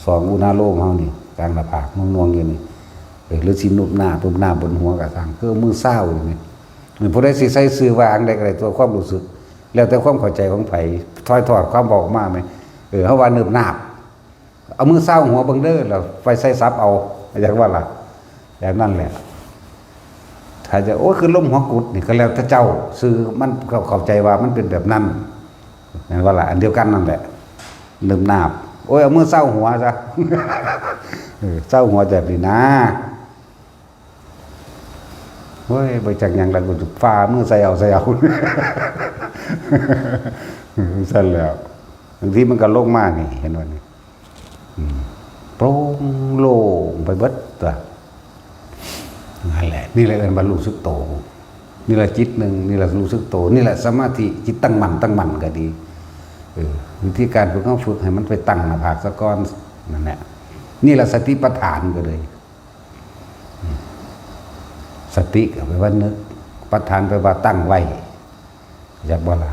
ສອງ ອຸນາໂລມເຮົານີ້ ກາງໜ້າຜາກໜ່ວງໆຢູ່ນີ້ ເອີ ຫຼືຊິນຸບໜ້າຕຸບໜ້າບົນຫົວກໍຊ່າງ ຄືມື້ເຊົ້ານີ້ ຜູ້ໃດຊິໃສ່ຊື່ວ່າອັງໃດກໍໄດ້ຕົວະ ຄວາມຮູ້ສຶກ ແລ້ວແຕ່ຄວາມເຂົ້າໃຈຂອງໃຜ ຖ່າຍທອດຄວາມເວົ້າອອກມາແມ. ເອີ ເຮົາວ່າໜຶບໜາບ ເອົາມືຊາວຫົວເບິ່ງເດີ ແລ້ວໄປໃສ່ສັບເອົາ ເຈົ້າຈັກວ່າລະ ແບບນັ້ນແຫຼະ. ຖ້າຈະ ໂອ້ຍ ຄືລົມຫົວກຸດນີ້ ກໍແລ້ວແຕ່ເຈົ້າ ຊື່ມັນ ເຂົາເຂົ້າໃຈວ່າມັນເປັນແບບນັ້ນ ແມ່ນບໍ່ລະ? ອັນດຽວກັນນັ້ນແຫຼະ ໜຶບໜາບ ໂອ້ຍ ເອົາມືຊາວຫົວຊະ ເອີ ຊາວຫົວແບບນີ້ນາ. ໂອ້ຍ ບໍ່ຈັກຫຍັງລະ ກູຟ້າມືໃສ່ເອົາ ໃສ່ເອົາ ຊັ້ນແຫຼະ. ບາງທີມັນກໍລົງມານີ້ ເຫັນບໍ່ນີ້? ອືມ ໂປ່ງໂລ່ງໄປເບິດຕົວະ. ນັ້ນແຫຼະ ນີ້ແຫຼະເອີ້ນວ່າຮູ້ສຶກໂຕ ນີ້ລະຈິດໜຶ່ງ ນີ້ລະຮູ້ສຶກໂຕ ນີ້ລະສະມາທິ ຈິດຕັ້ງໝັ້ນ ຕັ້ງໝັ້ນກໍດີ. ເອີ ວິທີການຝຶກ ເຮົາຝຶກໃຫ້ມັນໄປຕັ້ງໜ້າຜາກສາກ່ອນ ນັ້ນແຫຼະ ນີ້ລະສະຕິປັດຖານກໍເລີຍ. ສະຕິກໍແປວ່ານຶກ ປັດຖານແປວ່າຕັ້ງໄວ້ ຈັກບໍ່ລະ?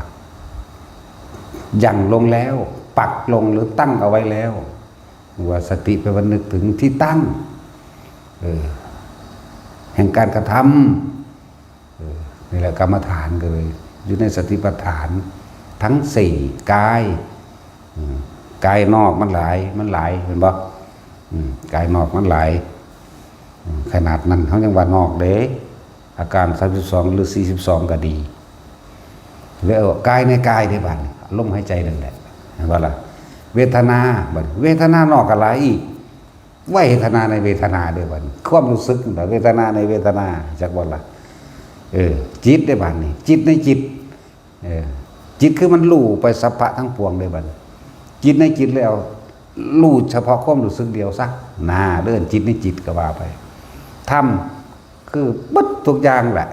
ຢັ້ງລົງແລ້ວ ປັກລົງ ຫຼື ຕັ້ງເອົາໄວ້ແລ້ວ ວ່າສະຕິແປວ່ານຶກເຖິງທີ່ຕັ້ງ ເອີ ແຫ່ງການກະທຳ. ເອີ ນີ້ແຫຼະກຳມະຖານກໍເລີຍຢູ່ໃນສະຕິປັດຖານທັງສີ່ ກາຍ ອືມ ກາຍນອກມັນຫຼາຍ ມັນຫຼາຍ ແມ່ນບໍ່? ອືມ ກາຍນອກມັນຫຼາຍ ອືມ ຂະໜາດນັ້ນເຮົາຍັງວ່ານອກເດ້ ອາການສາມສິບສອງ ຫຼື ສີ່ສິບສອງກໍດີ. ແລ້ວກາຍໃນກາຍເດ້ ບາດນີ້ ອາລົມຫາຍໃຈນັ້ນແຫຼະ ເຫັນບໍ່ລະ? ເວທະນາ ບາດນີ້ເວທະນານອກກໍຫຼາຍອີກ ເວທະນາໃນເວທະນາເດ້ ບັດນີ້ຄວາມຮູ້ສຶກນັ້ນແຫຼະ ເວທະນາໃນເວທະນາ ຈັກບໍ່ລະ? ເອີ ຈິດເດ້ ບັດນີ້ ຈິດໃນຈິດ ເອີ ຈິດຄືມັນຮູ້ໄປສັບພະທັງປວງເດ້ ບັດນີ້ ຈິດໃນຈິດແລ້ວ ຮູ້ສະເພາະຄວາມຮູ້ສຶກດຽວຊະນາ ເອີ້ນຈິດໃນຈິດກໍວ່າໄປ. ທຳ ຄືເບິດທຸກຢ່າງແຫຼະ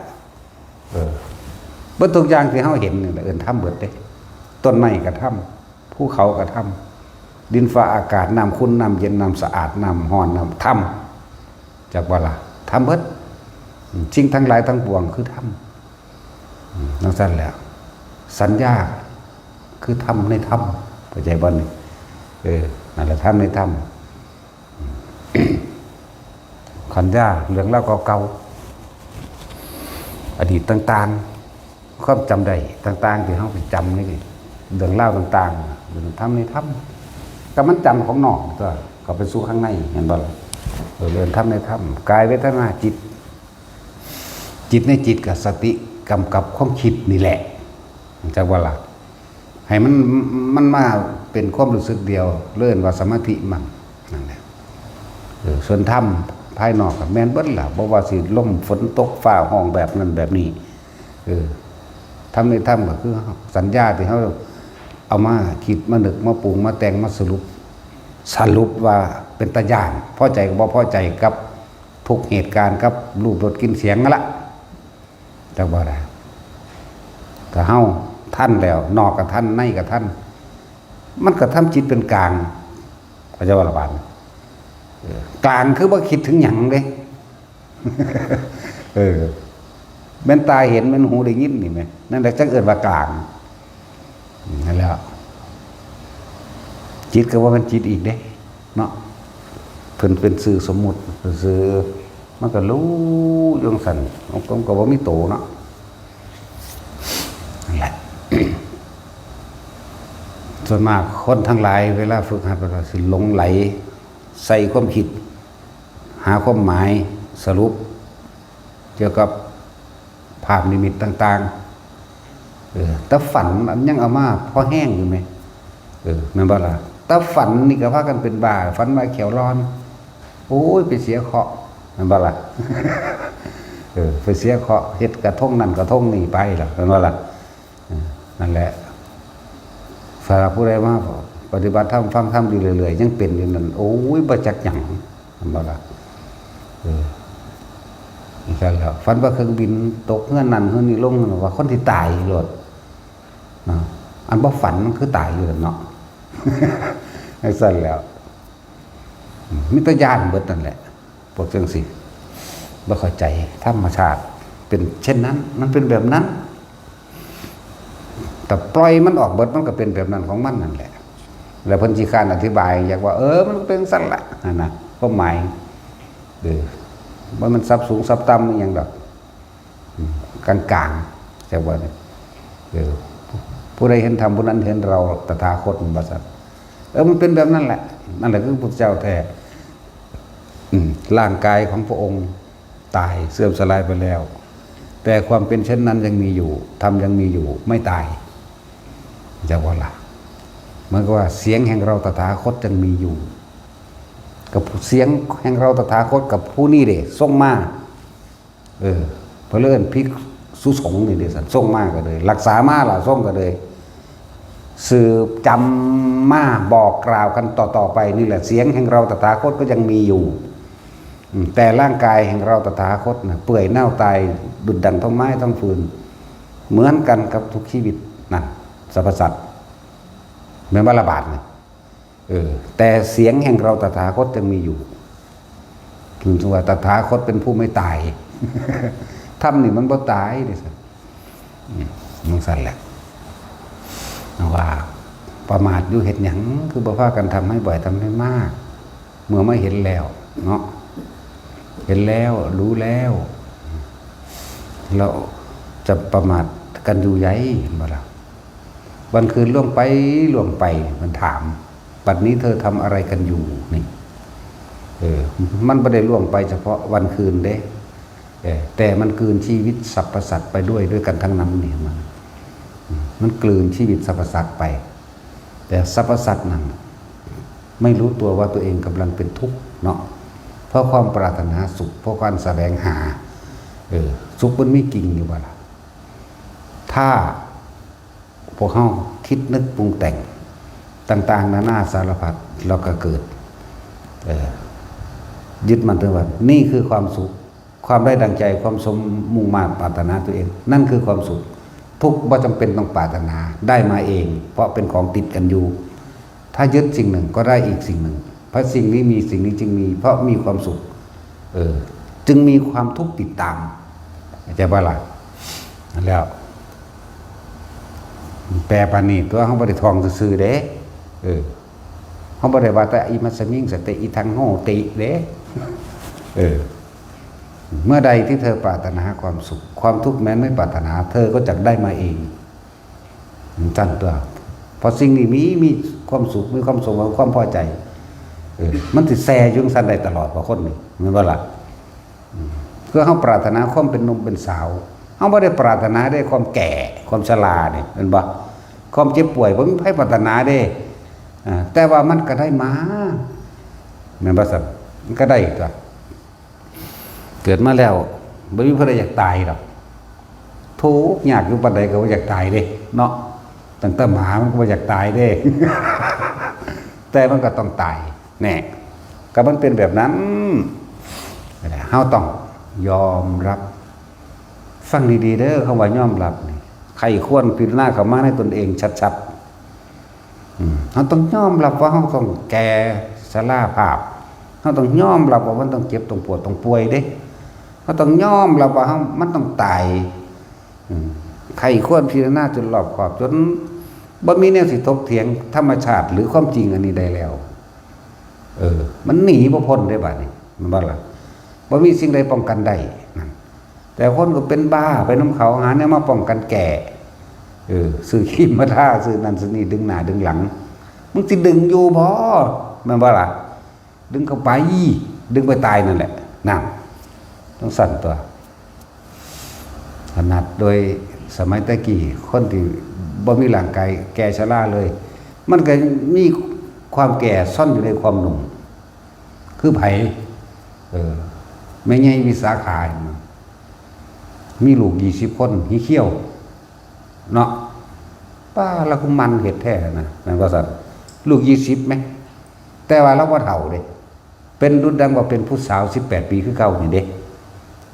ເອີ ເບິດທຸກຢ່າງທີ່ເຮົາເຫັນນີ້ແຫຼະ ເອີ້ນທຳເບິດເດ້. ຕົ້ນໄມ້ກໍທຳ ພູເຂົາກໍທຳ ດິນຟ້າອາກາດ ນ້ຳຂຸ່ນ ນ້ຳເຢັນ ນ້ຳສະອາດ ນ້ຳຮ້ອນ ນ້ຳ ທຳ ຈັກວ່າລະ? ທຳເບິດ. ອືມ ສິ່ງທັງຫຼາຍທັງປວງຄືທຳ. ອືມ ຈັ່ງຊັ້ນແຫຼະ ສັນຍາຄືທຳໃນທຳ ເຂົ້າໃຈບໍ່ນີ້? ເອີ ນັ້ນແຫຼະ ທຳໃນທຳ. ອືມ ສັນຍາ ເລື່ອງລາວເກົ່າໆ ອະດີດຕ່າງໆ ຄວາມຈຳໄດ້ຕ່າງໆ ທີ່ເຮົາໄປຈຳໃນເລື່ອງລາວຕ່າງໆ ເປັນທຳໃນທຳ ກໍມັນຈຳຂອງນອກຕົວະ ເຂົ້າໄປສູ່ຂ້າງໃນ ແມ່ນບໍ່ລະ? ເອີ ເອີ້ນທຳໃນທຳ ກາຍ ເວທະນາ ຈິດ ຈິດໃນຈິດ ກໍສະຕິກຳກັບຄວາມຄິດນີ້ແຫຼະ ເຈົ້າວ່າລະ? ໃຫ້ມັນ ມັນມາ ປັນຄວາມຮູ້ສຶກດຽວ ເອີ້ນວ່າສະມາທິໝັ້ນ ນັ້ນແຫຼະ. ເອີ ສ່ວນທຳພາຍນອກກໍແມ່ນເບິດລະ ບໍ່ວ່າຊິລົມຝົນຕົກຟ້າຮ້ອງແບບນັ້ນແບບນີ້ ເອີ ທຳໃນທຳກໍຄືສັນຍາທີ່ເຮົາເອົາມາຄິດມານຶກມາປຸງມາແຕ່ງມາສະຫຼຸບ ສະຫຼຸບວ່າເປັນຕາຢ້ານ ພໍໃຈກໍບໍ່ພໍໃຈກັບທຸກເຫດການ ກັບຮູບລົດກິ່ນສຽງນັ້ນລະ ຈັກວ່າໄດ້. ຖ້າເຮົາທັນແລ້ວ ນອກກໍທັນ ໃນກໍທັນ ມັນກໍທຳຈິດເປັນກາງ ເຂົາເຈົ້າວ່າລະບາດ ເອີ ກາງຄືບໍ່ຄິດເຖິງຫຍັງເດ້ ເອີ ແມ່ນຕາເຫັນ ແມ່ນຫູໄດ້ຍິນນີ້ແໝ່ ນັ້ນແຫຼະ ຈັ່ງເອີ້ນວ່າກາງ ນັ້ນແຫຼະ. ຈິດກໍບໍ່ແມ່ນຈິດອີກເດ້ເນາະ ເພິ່ນເປັນຊື່ສົມມຸດຊື່ ມັນກໍຮູ້ຢູ່ຈັ່ງຊັ້ນ ມັນກໍບໍ່ມີໂຕເນາະ ນັ້ນແຫຼະ. ສ່ວນມາກຄົນທັງຫຼາຍເວລາຝຶກຫັດ ເພິ່ນກໍຊິຫຼົງໄຫຼໃສ່ຄວາມຄິດ ຫາຄວາມໝາຍສະຫຼຸບກ່ຽວກັບພາບນິມິດຕ່າງໆ ເອີ ແຕ່ຝັນອັນຍັງເອົາມາພໍແຮງຢູ່ແມ ເອີ ແມ່ນບໍ່ລະ? ແຕ່ຝັນນີ້ກໍພາກັນເປັນບ້າ ຝັນວ່າແຂ້ວລອນ ໂອ້ຍ ໄປເສຍເຄາະ ແມ່ນບໍ່ລະ? ເອີ ໄປເສຍເຄາະ ເຮັດກະທົງນັ້ນກະທົງນີ້ໄປລະ ແມ່ນບໍ່ລະ? ເອີ ນັ້ນແຫຼະ ຖ້າຜູ້ໃດມາປະຕິບັດທຳ ຟັງທຳຢູ່ເລື້ອຍໆ ຍັງເປັນຢູ່ນັ້ນ ໂອ້ຍ ບໍ່ຈັກຫຍັງ ແມ່ນບໍ່ລະ? ເອີ ຈັ່ງຊັ້ນແຫຼະ ຝັນວ່າເຄື່ອງບິນຕົກເຮືອນນັ້ນເຮືອນນີ້ລົງ ວ່າຄົນທີ່ຕາຍໂລດເນາະ ອັນບໍ່ຝັນມັນຄືຕາຍຢູ່ແລ້ວເນາະ ຈັ່ງຊັ້ນແຫຼະ. ມີແຕ່ຢ້ານເບິດນັ້ນແຫຼະ ພວກຈັ່ງຊີ້ ບໍ່ເຂົ້າໃຈທຳມະຊາດເປັນເຊັ່ນນັ້ນ ມັນເປັນແບບນັ້ນ ແຕ່ປ່ອຍມັນອອກເບິດ ມັນກໍເປັນແບບນັ້ນຂອງມັນນັ້ນແຫຼະ. ແລ້ວເພິ່ນຂີ້ຄ້ານອະທິບາຍ ຢາກວ່າ ເອີ ມັນເປັນຊັ້ນລະ ຫັ້ນນະ ຄວາມໝາຍ ເອີ ບໍ່ແມ່ນສັບສູງສັບຕ່ຳອີ່ຫຍັງດອກ. ອືມ ກາງໆ ຈັກວ່ານີ້ ເອີ ຜູ້ໃດເຫັນທຳ ຜູ້ນັ້ນເຫັນເຮົາຕະຖາຄົດ ວ່າຊັ້ນ. ເອີ ມັນເປັນແບບນັ້ນແຫຼະ ນັ້ນແຫຼະຄືພະພຸດທະເຈົ້າແທ້. ອືມ ຮ່າງກາຍຂອງພະອົງຕາຍເສື່ອມສະລາຍໄປແລ້ວ ແຕ່ຄວາມເປັນເຊັ່ນນັ້ນຍັງມີຢູ່ ທຳຍັງມີຢູ່ ໄມ່ຕາຍ ຈັກວ່າລະ. ໝາຍຄວາມວ່າສຽງແຫ່ງເຮົາຕະຖາຄົດຍັງມີຢູ່ ກັບສຽງແຫ່ງເຮົາຕະຖາຄົດກັບຜູ້ນີ້ເດ້ ສົ່ງມາ ເອີ ເພິ່ນເອີ້ນພິກສຸສົງນີ້ເດ້ ສັນ ສົ່ງມາກໍເລີຍ ລັກສາມາລະສົງກໍເລີຍ ສືບຈຳມາບອກກ່າວກັນຕໍ່ໆໄປ. ນີ້ແຫຼະ ສຽງແຫ່ງເຮົາຕະຖາຄົດກໍຍັງມີຢູ່ ອືມ ແຕ່ຮ່າງກາຍແຫ່ງເຮົາຕະຖາຄົດນະ ເປື່ອຍເນົ່າຕາຍ ດຸດດັ່ງທ່ອນໄມ້ທ່ອນຟືນ ເໝືອນກັນກັບທຸກຊີວິດນັ້ນ ສັບພະສັດ ແມ່ນບໍ່ລະບາດນີ້? ເອີ ແຕ່ສຽງແຫ່ງເຮົາຕະຖາຄົດຍັງມີຢູ່ ເຖິງວ່າຕະຖາຄົດເປັນຜູ້ໄມ່ຕາຍ ທຳນີ້ມັນບໍ່ຕາຍເດ້ຊັ້ນ. ອືມ ຈັ່ງຊັ້ນແຫຼະ ວ່າປະໝາດຢູ່ເຮັດຫຍັງ ຄືບໍ່ພາກັນທຳໃຫ້ບ່ອຍ ທຳໃຫ້ມາກ ເມື່ອມາເຫັນແລ້ວເນາະ ເຫັນແລ້ວ ຮູ້ແລ້ວ ແລ້ວຈະປະໝາດກັນຢູ່ໃຍ ເຫັນບໍ່ລະ? ວັນຄືນລ່ວງໄປລ່ວງໄປ ມັນຖາມ ບັດນີ້ເທີທຳອະໄລກັນຢູ່ນີ້? ເອີ ມັນບໍ່ໄດ້ລ່ວງໄປສະເພາະວັນຄືນເດ້ ເອີ ແຕ່ມັນກືນຊີວິດສັບພະສັດໄປດ້ວຍ ດ້ວຍກັນທັງນັ້ນນີ້ ມັນ ມັນກືນຊີວິດສັບພະສັດໄປ ແຕ່ສັບພະສັດນັ້ນໄມ່ຮູ້ຕົວວ່າຕົວເອງກຳລັງເປັນທຸກເນາະ ເພາະຄວາມປາດຖະໜາສຸກ ເພາະການສະແຫວງຫາ ເອີ ສຸກມັນມີຈິງຢູ່ບໍ່ລະ? ຖ້າ ພວກເຮົາຄິດນຶກປຸງແຕ່ງຕ່າງໆນານາສາລະພັດ ແລ້ວກໍເກີດ ເອີ ຍຶດໝັ້ນຖືວ່ານີ້ຄືຄວາມສຸກ ຄວາມໄດ້ດັ່ງໃຈ ຄວາມສົມມຸ່ງມາດປາດຖະໜາຕົວເອງ ນັ້ນຄືຄວາມສຸກ. ທຸກບໍ່ຈຳເປັນຕ້ອງປາດຖະໜາ ໄດ້ມາເອງ ເພາະເປັນຂອງຕິດກັນຢູ່. ຖ້າຍຶດສິ່ງໜຶ່ງກໍໄດ້ອີກສິ່ງໜຶ່ງ ເພາະສິ່ງນີ້ມີ ສິ່ງນີ້ຈຶ່ງມີ ເພາະມີຄວາມສຸກ ເອີ ຈຶ່ງມີຄວາມທຸກຕິດຕາມ ເຂົ້າໃຈບໍ່ລະ? ນັ້ນແລ້ວ ແປປານນີ້ຕົວະ ເຮົາບໍ່ໄດ້ທ່ອງຊື່ໆເດ້ ເອີ ເຮົາບໍ່ໄດ້ວ່າແຕ່ ອິມັດສະມິງ ສະຕິ ອິທັງ ໂຫຕິ ເດ້ ເອີ ເມື່ອໃດທີ່ເທີປາດຖະໜາຄວາມສຸກ ຄວາມທຸກແມ່ນໄມ່ປາດຖະໜາ ເທີກໍຈະໄດ້ມາເອງ. ຈັ່ງຊັ້ນຕົວະ ເພາະສິ່ງນີ້ມີ ມີຄວາມສຸກ ມີຄວາມສົມຫວັງ ຄວາມພໍໃຈ ເອີ ມັນຊິແຊ່ຢູ່ຈັ່ງຊັ້ນໄດ້ຕະຫຼອດບໍ່ ຄົນນີ້ ແມ່ນບໍ່ລະ? ອືມ ຄືເຮົາປາດຖະໜາຄວາມເປັນໜຸ່ມເປັນສາວ ເຮົາບໍ່ໄດ້ປາດຖະໜາເດ້ຄວາມແກ່ ຄວາມຊະລານີ້ ແມ່ນບໍ່? ຄວາມເຈັບປ່ວຍ ບໍ່ມີໃຜປາດຖະໜາເດ້ ອ່າ ແຕ່ວ່າມັນກໍໄດ້ມາ ແມ່ນບໍ່ຊັ້ນ? ມັນກໍໄດ້ຕົວະ ເກີດມາແລ້ວບໍ່ມີຜູ້ໃດຢາກຕາຍດອກ. ທຸກຍາກຢູ່ປານໃດກໍບໍ່ຢາກຕາຍເດ້ເນາະ. ຕັ້ງແຕ່ໝາມັນກໍບໍ່ຢາກຕາຍເດ້ ແຕ່ມັນກໍຕ້ອງຕາຍ. ແນ່ ກໍມັນເປັນແບບນັ້ນ. ເຮົາຕ້ອງຍອມຮັບ. ຟັງດີໆເດີ ຄຳວ່າຍອມຮັບນີ້ ໃຄ່ຄວນພິຈາລະນາເຂົ້າມາໃນຕົນເອງຊັດໆ. ອືມ ເຮົາຕ້ອງຍອມຮັບວ່າເຮົາຕ້ອງແກ່ຊະລາພາບ. ເຮົາຕ້ອງຍອມຮັບວ່າມັນຕ້ອງເຈັບ, ຕ້ອງປວດ, ຕ້ອງປ່ວຍເດ້. ເຮົາຕ້ອງຍອມຮັບວ່າເຮົາ, ມັນຕ້ອງຕາຍ. ອືມ ໃຄ່ຄວນພິຈາລະນາຈົນລອບຄອບ, ຈົນບໍ່ມີແນວຊິຖົກຖຽງທຳມະຊາດ ຫຼື ຄວາມຈິງອັນນີ້ໄດ້ແລ້ວ. ເອີ ມັນໜີບໍ່ພົ້ນເດ້ບາດນີ້ ແມ່ນບໍ່ລະ? ບໍ່ມີສິ່ງໃດປ້ອງກັນໄດ້ນັ້ນ. ແຕ່ຄົນກໍເປັນບ້າໄປນຳເຂົາ, ຫາແນວມາປ້ອງກັນແກ້. ເອີ ຊື້ຄຣີມມາທາ, ຊື້ນັ້ນຊື້ນີ້, ດຶງໜ້າດຶງຫຼັງ. ມຶງຊິດຶງຢູ່ບໍ່? ແມ່ນບໍ່ລະ? ດຶງເຂົ້າໄປ, ດຶງໄປຕາຍນັ້ນແຫຼະ. ນັ້ນ ຈັ່ງຊັ້ນຕົວະ. ຂະໜາດໂດຍສະໄໝແຕ່ກີ້ ຄົນທີ່ບໍ່ມີຮ່າງກາຍແກ່ຊະລາເລີຍ, ມັນກໍມີຄວາມແກ່ຊ່ອນຢູ່ໃນຄວາມໜຸ່ມ. ຄືໃຜ? ເອີ ແມ່ໃຫຍ່ວິສາຂາ ເຫັນບໍ່? ມີລູກຊາວຄົນ ຮີຄຽວເນາະ. ປ້າ ລາວຄືໝັ່ນເຮັດແທ້ນະ ແມ່ນບໍ່ຊັ້ນ? ລູກຊາວແມະ ແຕ່ວ່າລາວບໍ່ເຖົ້າເດ້. ເປັນດຸດດັ່ງວ່າເປັນຜູ້ສາວສິບແປດປີຄືເກົ່ານີ້ເດ້.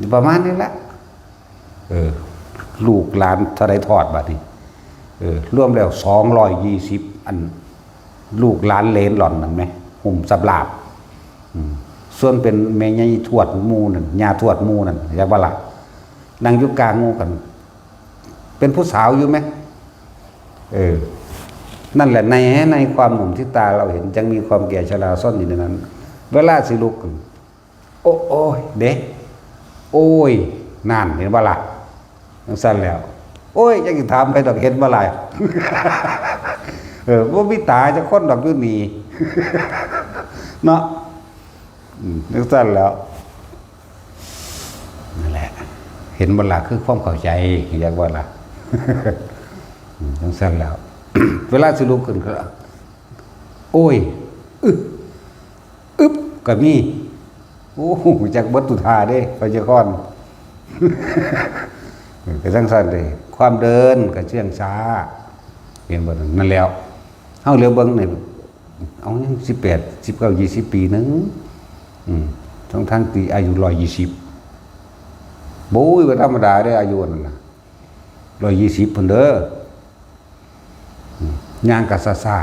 ຢູ່ປະມານນີ້ລະ. ເອີ ລູກຫຼານເທົ່າໃດທອດບາດນີ້? ເອີ ລວມແລ້ວສອງຮ້ອຍຊາວ ອັນ ລູກຫຼານເຫຼນຫຼອນນັ້ນແມະ ຫຸ້ມສຳລາບ. ອືມ ສ່ວນເປັນແມ່ໃຫຍ່ທວດໝູ່ນັ້ນ ຍ່າທວດໝູ່ນັ້ນ ຈັກວ່າລະ ນັ່ງຢູ່ກາງໝູ່ກັນ ເປັນຜູ້ສາວຢູ່ແມະ. ເອີ ນັ້ນແຫຼະ ໃນ ໃນຄວາມໜຸ່ມທີ່ຕາລາວເຫັນ ຈັ່ງມີຄວາມແກ່ຊະລາຊ່ອນຢູ່ໃນນັ້ນ. ເວລາຊິລຸກ ໂອ້ ໂອ້ຍ ເດ້ ໂອ້ຍ ນັ້ນ ເຫັນບໍ່ລະ? ຈັ່ງຊັ້ນແລ້ວ ໂອ້ຍ ຈັກຊິຖາມໃຜດອກ ເຫັນບໍ່ລະ? ເອີ ບໍ່ມີຕາຈັກຄົນດອກຢູ່ນີ້ເນາະ. ອືມ ຈັ່ງຊັ້ນແລ້ວ ນັ້ນແຫຼະ ເຫັນບໍ່ລະ? ຄືຄວາມເຂົ້າໃຈ ເຫັນບໍ່ລະ? ອືມ ຈັ່ງຊັ້ນແລ້ວ ເວລາຊິລຸກຂຶ້ນກໍ ໂອ້ຍ ອຶບ ອຶບ ກໍມີ. ໂອ້ ຮູ້ຈັກເບິດທຸກທ່າເດ້ ໄວຍາກອນ. ເອີ ກໍຈັ່ງຊັ້ນເດ້ ຄວາມເດີນກໍເຊື່ອງຊ້າ ເຫັນບໍ່? ນັ້ນແຫຼະ ເຮົາຫຼຽວເບິ່ງນີ້ ເອົາ ຍັງສິບແປດ ສິບເກົ້າ ຊາວປີໜຶ່ງ ອືມ ທັງ ທັງທີ່ອາຍຸຮ້ອຍຊາວ ໂອ້ຍ ບໍ່ທຳມະດາເດ້ ອາຍຸອັນນັ້ນນະ ຮ້ອຍຊາວພຸ້ນເດີ. ອືມ ຍ່າງກໍຊ້າ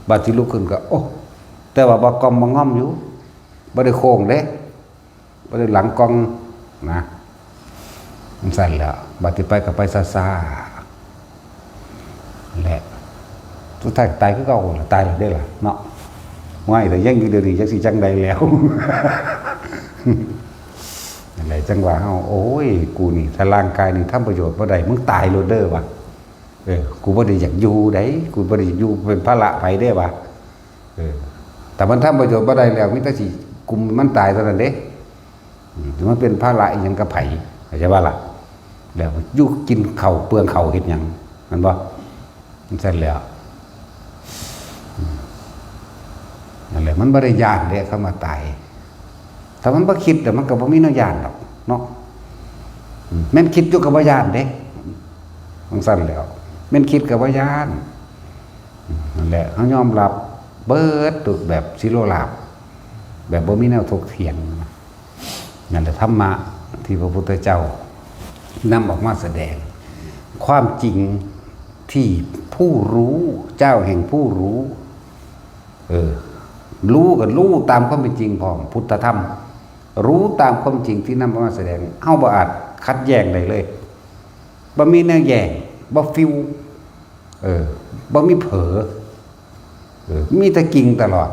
ໆ ບາດທີ່ລຸກຂຶ້ນກໍ ໂອ້ ແຕ່ວ່າບໍ່ກ່ອມບໍ່ງ່ອມຢູ່ ບໍ່ໄດ້ໂຄ້ງເດ້ ບໍ່ໄດ້ຫຼັງກ່ອງນະ. ຈັ່ງຊັ້ນແຫຼະ ບາດທີ່ໄປກໍໄປຊ້າໆ ແຫຼະ ສຸດທ້າຍຕາຍຄືເກົ່າລະ ຕາຍແລ້ວເດ້ລະເນາະ. ໂອ້ຍ ແຕ່ຍັງຢູ່ດຽວນີ້ ຈັກຊິຈັ່ງໃດແລ້ວ. ນັ້ນແຫຼະ ຈັ່ງວ່າເຮົາ ໂອ້ຍ ກູນີ້ ຖ້າຮ່າງກາຍນີ້ທຳປະໂຫຍດບໍ່ໄດ້ ມຶງຕາຍໂລດເດີວ່າ. ເອີ ກູບໍ່ໄດ້ຢາກຢູ່ໃດ ກູບໍ່ໄດ້ຢາກຢູ່ເປັນພາລະໃຜເດ້ວ່າ. ເອີ ຖ້າມັນທຳປະໂຫຍດບໍ່ໄດ້ແລ້ວ ມີແຕ່ຊິກຸມມັນຕາຍເທົ່ານັ້ນເດ້. ອືມ ມັນເປັນພາລະອີ່ຫຍັງກັບໃຜ ເຂົ້າໃຈບໍ່ລະ? ແລ້ວຢູ່ກິນເຂົ້າເປືອງເຂົ້າເຮັດຫຍັງ ແມ່ນບໍ່? ມັນຊັ້ນແຫຼະ ອືມ ນັ້ນແຫຼະ ມັນບໍ່ໄດ້ຢ້ານເດ້ ຄຳວ່າຕາຍ. ຖ້າມັນບໍ່ຄິດແລ້ວ ມັນກໍບໍ່ມີແນວຢ້ານດອກເນາະ. ອືມ ແມ່ນຄິດຢູ່ກໍບໍ່ຢ້ານເດ້ ຈັ່ງຊັ້ນແຫຼະ ແມ່ນຄິດກໍບໍ່ຢ້ານ. ອືມ ນັ້ນແຫຼະ ເຮົາຍອມຮັບເບິດທຸກແບບ ສິໂລລາບ ແບບບໍ່ມີແນວຖົກຖຽງ. ນັ້ນແຫຼະ ທຳມະທີ່ພະພຸດທະເຈົ້ານຳອອກມາສະແດງ ຄວາມຈິງທີ່ຜູ້ຮູ້ ເຈົ້າແຫ່ງຜູ້ຮູ້ ເອີ ຮູ້ກໍຮູ້ຕາມຄວາມເປັນຈິງພ້ອມ ພຸດທະທຳ ຮູ້ຕາມຄວາມຈິງທີ່ນຳອອກມາສະແດງ. ເຮົາບໍ່ອາດຂັດແຍ້ງໄດ້ເລີຍ ບໍ່ມີແນວແຍ້ງ ບໍ່ຟິວ ເອີ ບໍ່ມີເຜີ ເອີ ມີແຕ່ຈິງຕະຫຼອດ.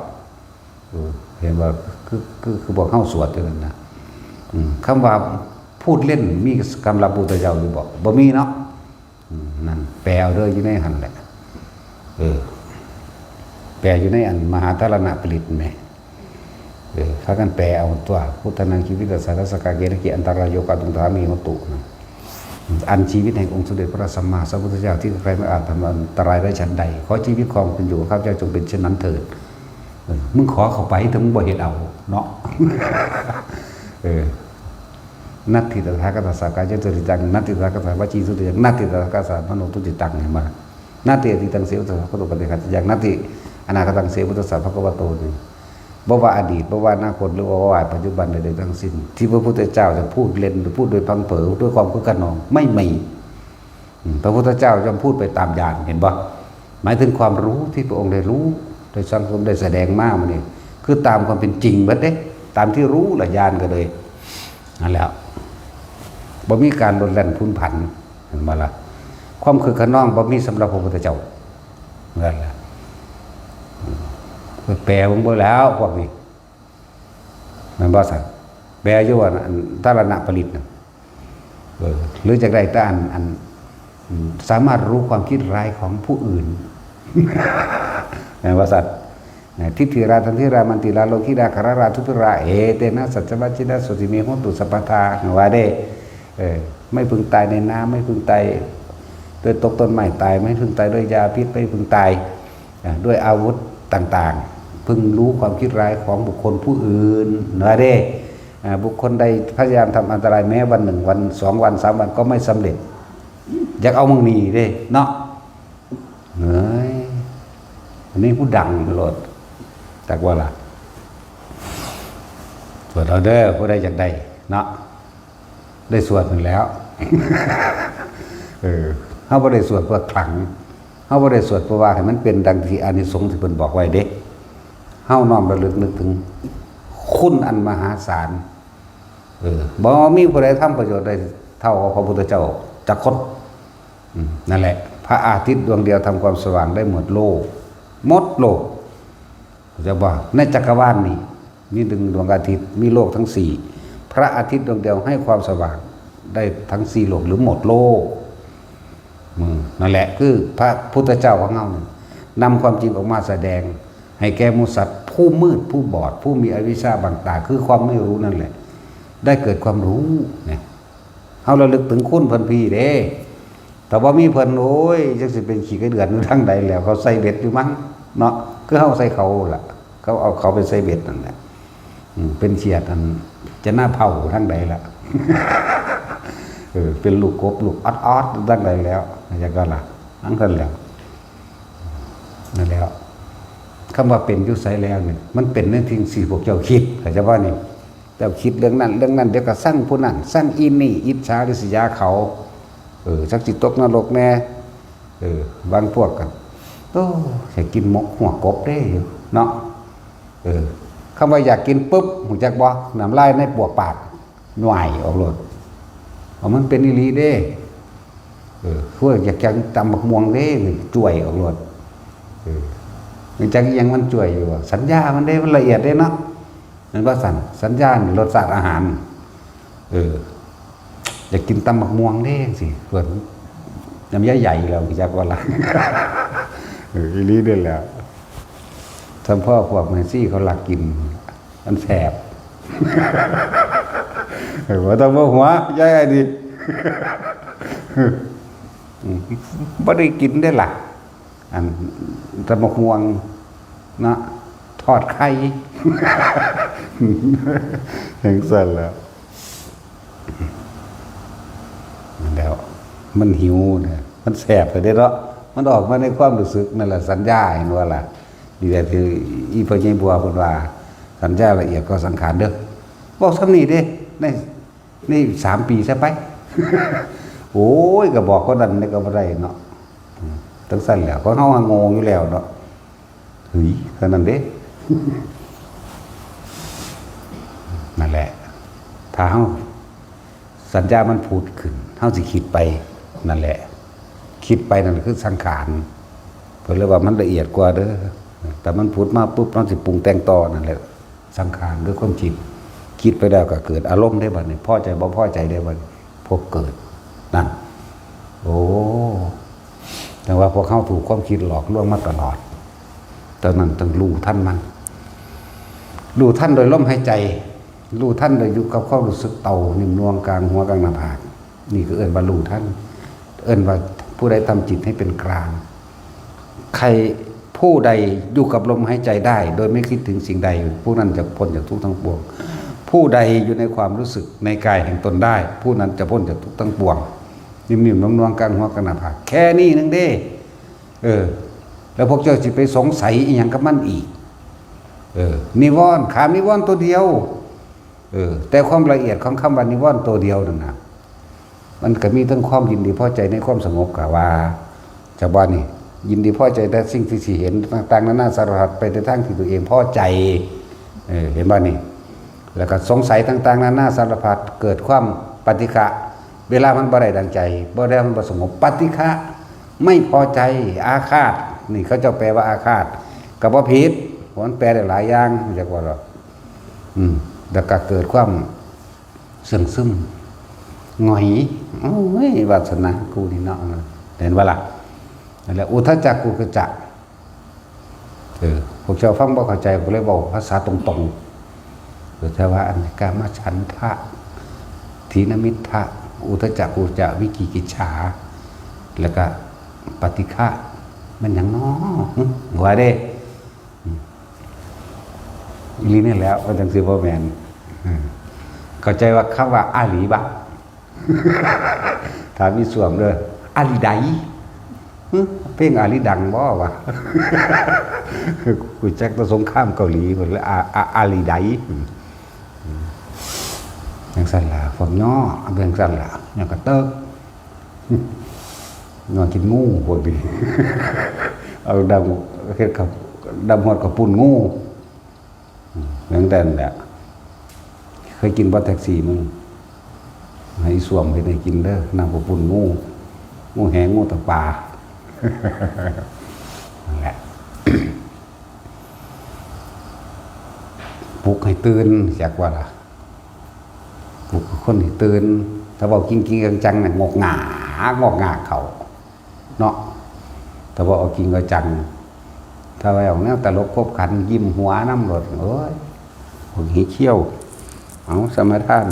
ເອີ ເຫັນບໍ່? ຄື ຄື ຄືພວກເຮົາສວດຢູ່ນັ້ນນະ. ອືມ ຄຳວ່າພູດເຫຼັ້ນມີສຳລັບພຸດທະເຈົ້າຢູ່ບໍ່? ບໍ່ມີເນາະ. ອືມ ນັ້ນ ແປເອົາເດີ ຢູ່ໃນຫັ້ນແຫຼະ. ເອີ ແປຢູ່ໃນອັນມະຫາທາລະນະປະລິດແໝ. ເອີ ພາກັນແປເອົາຕົວະ ພຸດທານັງ ຈີວິດຕະສາ ລັກສະກາ ເກນະກິ ອັນຕະລາໂຍ ກາຕຸງ ທາມີ ໂຫຕຸ ນະ. ອັນຊີວິດແຫ່ງອົງສົມເດັດພະສຳມາສຳພຸດທະເຈົ້າ ທີ່ໃຄໆບໍ່ອາດທຳອັນຕະລາຍໄດ້ ສັນໃດ ຂໍຊີວິດຄອງເປັນຢູ່ຂອງຂ້າພະເຈົ້າຈົ່ງເປັນເຊັ່ນນັ້ນເທີດ. ເອີ ມຶງຂໍເຂົ້າໄປ ແຕ່ມຶງບໍ່ເຮັດເອົາເນາະ. ເອີ ນັດຖິຕະຖາຄະຕະສາ ກາຍັງທຸຕິຕັງ ນັດຖິຕະຖາຄະຕະສາ ວະຈີທຸຕິຕັງ ນັດຖິຕະຖາຄະຕະສາ ມະໂນທຸຕິຕັງ ເຫັນບໍ່ລະ? ນັດຖິອະທິຕັງ ເສວະຕະສາ ພະຄະວະໂຕ ປະຕິກະຕະຍັງ ນັດຖິອະນາຄະຕັງ ເສວະຕະສາ ພະຄະວະໂຕ ນີ້ ບໍ່ວ່າອະດີດ ບໍ່ວ່າອະນາຄົດ ຫຼືວ່າບໍ່ວ່າປັດຈຸບັນໃດໆທັງສິ້ນ ທີ່ພະພຸດທະເຈົ້າຈະພູດເຫຼັ້ນ ພູດດ້ວຍພັງເຜີ ດ້ວຍຄວາມຄຶກຂະນອງ ໄມ່ມີ. ອືມ ພະພຸດທະເຈົ້າຍ່ອມພູດໄປຕາມຍານ ເຫັນບໍ່? ໝາຍເຖິງຄວາມຮູ້ທີ່ພະອົງໄດ້ຮູ້ ໄດ້ສັງສົມ ໄດ້ສະແດງມາມື້ນີ້ ຄືຕາມຄວາມເປັນຈິງເບິດເດ້ ຕາມທີ່ຮູ້ລະ ຍານກໍເລີຍ ນັ້ນແຫຼະ ບໍ່ມີການໂລດແລ່ນຜູນຜັນ ເຫັນບໍ່ລະ? ຄວາມຄຶກຂະນອງບໍ່ມີສຳລັບພະພຸດທະເຈົ້າ ນັ້ນແຫຼະ ໄປແປເບິ່ງເບິ່ງແລ້ວພວກນີ້ ແມ່ນບໍ່ຊັ້ນ? ແປຢູ່ອັນ ອັນ ທາລະນະປະລິດນະ ເອີ ຫຼືຢາກໄດ້ແຕ່ອັນ ອັນ ສາມາດຮູ້ຄວາມຄິດຮ້າຍຂອງຜູ້ອື່ນ ແມ່ນບໍ່ຊັ້ນ? ທິດຖິລາ ທັນທິລາ ມັນທິລາ ໂລກິລາ ຄະລາລາ ທຸພິລາ ເອເຕນະ ສັດສະວາຈິນະ ໂສຕິເມ ໂຫຕຸ ສັບປະທາ ວ່າເດ້. ເອີ ໄມ້ຜຶ່ງຕາຍໃນນ້ຳ ໄມ້ຜຶ່ງຕາຍໂດຍຕົກຕົ້ນໄມ້ຕາຍ ໄມ້ຜຶ່ງຕາຍໂດຍຢາພິດ ໄມ້ຜຶ່ງຕາຍ ອາ ດ້ວຍອາວຸດຕ່າງໆ ເພິ່ງຮູ້ຄວາມຄິດຮ້າຍຂອງບຸກຄົນຜູ້ອື່ນ ວ່າເດ້. ອາ ບຸກຄົນໃດພະຍາຍາມທຳອັນຕະລາຍແມ້ວັນໜຶ່ງ ວັນສອງວັນ ສາມວັນ ກໍໄມ່ສຳເລັດ ຢາກເອົາໝ່ອງນີ້ເດ້ເນາະ. ເອີຍ ອັນນີ້ຜູ້ດັງໂລດ ຈັກວ່າລະ ສວດເອົາເດີ ຜູ້ໃດຢາກໄດ້ເນາະ ໄດ້ສວດນັ້ນແຫຼ້ວ. ເອີ ເຮົາບໍ່ໄດ້ສວດເພື່ອຂລັງ ເຮົາບໍ່ໄດ້ສວດເພື່ອວ່າໃຫ້ມັນເປັນດັ່ງທີ່ອານິສົງທີ່ເພິ່ນບອກໄວ້ເດ້. ເຮົານ້ອມລະລຶກນຶກເຖິງຄຸນອັນມະຫາສານ. ເອີ ບໍ່ມີຜູ້ໃດທຳປະໂຫຍດໄດ້ເທົ່າພະພຸດທະເຈົ້າຈັກຄົນ. ອືມ ນັ້ນແຫຼະ ພະອາທິດດວງດຽວທຳຄວາມສະຫວ່າງໄດ້ໝົດໂລກ ໝົດໂລກ ເຈົ້າບໍ່? ໃນຈັກກະວານນີ້ມີໜຶ່ງດວງອາທິດ ມີໂລກທັງສີ່ ພະອາທິດດວງດຽວໃຫ້ຄວາມສະຫວ່າງໄດ້ທັງສີ່ໂລກ ຫຼື ໝົດໂລກ. ອືມ ນັ້ນແຫຼະ ຄືພະພຸດທະເຈົ້າຂອງເຮົານີ້ ນຳຄວາມຈິງອອກມາສະແດງໃຫ້ແກ່ໝູ່ສັດ ຜູ້ມືດ ຜູ້ບອດ ຜູ້ມີອະວິຊາບັງຕາ ຄືຄວາມໄມ່ຮູ້ນັ້ນແຫຼະ ໄດ້ເກີດຄວາມຮູ້ນະ. ເຮົາລະລຶກເຖິງຄຸນເພິ່ນພີ້ເດ້. ຖ້າບໍ່ມີເພິ່ນ ໂອ້ຍ ຈັກຊິເປັນຂີ້ໄກ່ເດືອນຢູ່ທາງໃດແລ້ວ ເຂົາໃສ່ເບັດຢູ່ມັ້ງເນາະ ຄືເຮົາໃສ່ເຂົາລະ ເຂົາເອົາເຂົາໄປໃສ່ເບັດນັ້ນແຫຼະ. ອືມ ເປັນຂຽດອັນຈະໜ້າເຜົາທາງໃດລະ ເອີ ເປັນລູກກົບລູກອອດໆຢູ່ທາງໃດແລ້ວ ຈັ່ງຊັ້ນລະ ຈັ່ງຊັ້ນແຫຼະ. ນັ້ນແຫຼະ ຄຳວ່າເປັນຢູ່ໃສແລ້ວນີ້ ມັນເປັນໃນສິ່ງທີ່ພວກເຈົ້າຄິດ ເຂົ້າໃຈບໍ່ນີ້? ເຈົ້າຄິດເລື່ອງນັ້ນເລື່ອງນັ້ນ ດຽວກໍຊັງຜູ້ນັ້ນຊັງອີ່ນີ້ ອິດສາລິສຍາເຂົາ. ເອີ ຈັກຊິຕົກນະລົກແດ່. ເອີ ບາງພວກກໍ ໂອ້ ຢາກກິນໝົກຫົວກົບເດ້ຢູ່ເນາະ. ເອີ ຄຳວ່າຢາກກິນປຶບ ຮູ້ຈັກບໍ່? ນ້ຳລາຍໃນປວກປາກ ຍ່ວຍອອກໂລດ. ເອົາ ມັນເປັນອີ່ຫຼີເດ້. ເອີ ພວກຢາກກິນຕຳບັກມ່ວງເດ້ ຈ່ວຍອອກໂລດ. ເອີ ມັນຈັກອີ່ຫຍັງມັນຈ່ວຍຢູ່ ສັນຍາມັນເດ້ ມັນລະອຽດເດ້ເນາະ. ແມ່ນບໍ່ຊັ້ນ? ສັນຍານີ້ລົດຊາດອາຫານ. ເອີ ຢາກກິນຕຳບັກມ່ວງເດ້ ຈັ່ງຊີ້ ເພິ່ນ ນ້ຳຍາໃຫຍ່ແລ້ວ ຈັກວ່າລະ ເອີ ອີ່ຫຼີເດ້ແຫຼະ. ສຳເພາະພວກແມ່ຊີເຂົາລັກກິນ ມັນແຊບ. ເອີ ບໍ່ຕ້ອງມາຫົວ ຍາຍນີ້ ບໍ່ໄດ້ກິນເດ້ລະ. ອັນຕຳບັກມ່ວງເນາະ ທອດໄຂ່ ຈັ່ງຊັ້ນແຫຼະ. ແລ້ວມັນຫິວນະ ມັນແຊບເດ້ເນາະ ມັນອອກມາໃນຄວາມຮູ້ສຶກນັ້ນລະ ສັນຍາ ເຫັນບໍ່ລະ? ນີ້ແຫຼະທີ່ອີ່ພໍ່ໃຫຍ່ບົວເພິ່ນວ່າ ສັນຍາລະອຽດກວ່າສັງຂານເດີ້ ເວົ້າສ່ຳນີ້ເດ້ ໃນ ນີ້ສາມປີຊະໄປ. ໂອ້ຍ ກໍບອກຄົນນັ້ນນີ້ກໍບໍ່ໄດ້ເນາະ. ອືມ ຈັ່ງຊັ້ນແຫຼະ ຂອງເຮົາຫາໂງ່ຢູ່ແລ້ວເນາະ. ຫຶຍ ເທົ່ານັ້ນເດ້. ນັ້ນແຫຼະ ຖ້າເຮົາ ສັນຍາມັນຜຸດຂຶ້ນ ເຮົາຊິຄິດໄປ ນັ້ນແຫຼະ ຄິດໄປນັ້ນຄືສັງຂານ. ເພິ່ນເລີຍວ່າມັນລະອຽດກວ່າເດີ້. ແຕ່ມັນຜຸດມາປຶບ ເຮົາຊິປຸງແຕ່ງຕໍ່ ນັ້ນແຫຼະ. ສັງຂານຄືຄວາມຄິດ ຄິດໄປແລ້ວກໍເກີດອາລົມເດ້ບັດນີ້ ພໍໃຈບໍ່ພໍໃຈເດ້ບັດນີ້ ພົບເກີດ ນັ້ນ. ໂອ້ ແຕ່ວ່າພວກເຮົາຖືກຄວາມຄິດຫຼອກລວງມາຕະຫຼອດ. ຕອນນັ້ນຕ້ອງຮູ້ທັນມັນ ຮູ້ທັນໂດຍລົມຫາຍໃຈ ຮູ້ທັນໂດຍຢູ່ກັບຄວາມຮູ້ສຶກເຕົ່າ ໜິ່ງໜ່ວງກາງຫົວ ກາງໜ້າຜາກ ນີ້ກໍເອີ້ນວ່າຮູ້ທັນ ເອີ້ນວ່າຜູ້ໃດທຳຈິດໃຫ້ເປັນກາງ ໃຄຜູ້ໃດຢູ່ກັບລົມຫາຍໃຈໄດ້ ໂດຍໄມ່ຄິດເຖິງສິ່ງໃດ ຜູ້ນັ້ນຈະພົ້ນຈາກທຸກທັງປວງ. ຜູ້ໃດຢູ່ໃນຄວາມຮູ້ສຶກໃນກາຍແຫ່ງຕົນໄດ້ ຜູ້ນັ້ນຈະພົ້ນຈາກທຸກທັງປວງ. ໜິ່ມໆນວນໆ ກາງຫົວກາງໜ້າຜາກ ແຄ່ນີ້ໜຶ່ງເດ້. ເອີ ແລ້ວພວກເຈົ້າຊິໄປສົງໄສອີ່ຫຍັງກັບມັນອີກ? ເອີ ນິວອນ ຂ້າມນິວອນຕົວດຽວ. ເອີ ແຕ່ຄວາມລະອຽດຂອງຄຳວ່ານິວອນຕົວດຽວນັ້ນນະ ມັນກໍມີທັງຄວາມຍິນດີພໍໃຈໃນຄວາມສະຫງົບ ກໍວ່າ ຈະວ່ານີ້ ຍິນດີພໍໃຈແຕ່ສິ່ງທີ່ຊິເຫັນຕ່າງໆນານາສາລະພັດ ໄປໃນທາງທີ່ຕົວເອງພໍໃຈ. ເອີ ເຫັນບໍ່ນີ້? ແລ້ວກໍສົງໄສຕ່າງໆນານາສາລະພັດ ເກີດຄວາມປະຕິຄະ ເວລາມັນບໍ່ໄດ້ດັ່ງໃຈ ບໍ່ໄດ້ ມັນບໍ່ສະຫງົບ ປະຕິຄະ ໄມ່ພໍໃຈ ອາຄາດ ນີ້ເຂົາເຈົ້າແປວ່າອາຄາດ ກໍບໍ່ຜິດ ເພາະມັນແປໄດ້ຫຼາຍຢ່າງ ຮູ້ຈັກບໍ່ລະ? ອືມ ແລ້ວກໍເກີດຄວາມເຊື່ອງຊຶມ ຫງອຍ ໂອ້ຍ ວາສະໜາກູນີ້ເນາະ ເຫັນບໍ່ລະ? ນັ້ນແຫຼະ ອຸທະຈັກ ກຸກະຈະ ເອີ ພວກເຈົ້າຟັງບໍ່ເຂົ້າໃຈ ກໍເລີຍເວົ້າພາສາຕົງໆ ເອີ ແຕ່ວ່າອັນກາມະສັນທະ ທີນະມິດທະ ອຸທະຈັກ ກຸກະຈະ ວິກິກິດສາ ແລ້ວກະປະຕິຄະ ແມ່ນຫຍັງນໍ? ຫຶ ວ່າເດ້ ອີ່ຫຼີນີ້ແຫຼະ ວ່າຈັ່ງຊີ້ບໍ່ແມ່ນ? ເອີ ເຂົ້າໃຈວ່າຄຳວ່າອາລີບະ ຖາມອີ່ສ່ວມເດີ ອາລີໃດ? ຫຶ ເພງອາລີດັງບໍ່ວະ? ຮູ້ຈັກແຕ່ສົງຄາມເກົາຫຼີພຸ້ນແຫຼະ ອາ ອາ ອາລີໃດ? ຈັ່ງຊັ້ນລະ ພວກຍໍ້ເປັນຈັ່ງຊັ້ນລະ ຍໍ້ກະເຕີກ ຍໍ້ກິນງູ ພວກນີ້ ເອົາດຳ ເຮັດກັບ ດຳຮອດເຂົ້າປຸ້ນງູ. ອືມ ເປັນຈັ່ງຊັ້ນແຫຼະ ເຄີຍກິນບໍ່ແທັກຊີມຶງ? ໃຫ້ອີ່ສ່ວມເຮັດໃຫ້ກິນເດີ ນ້ຳເຂົ້າປຸ້ນງູ ງູແຫງ ງູຕະປາ ນັ້ນແຫຼະ ປຸກໃຫ້ຕື່ນ ຈັກວ່າລະ ປຸກຄົນໃຫ້ຕື່ນ ຖ້າເວົ້າຈິງໆຈັງໆນະ ງອກງາກ ງອກງາກເຂົ້າ ເນາະ ຖ້າວ່າເອົາຈິງເອົາຈັງ ຖ້າວ່າເອົາແນວຕະຫຼົກຂົບຂັນ ຍິ້ມຫົວນຳໂລດ ໂອ້ຍ ພວກຂີ້ຂຽວ ເອົາ ສະມາທານ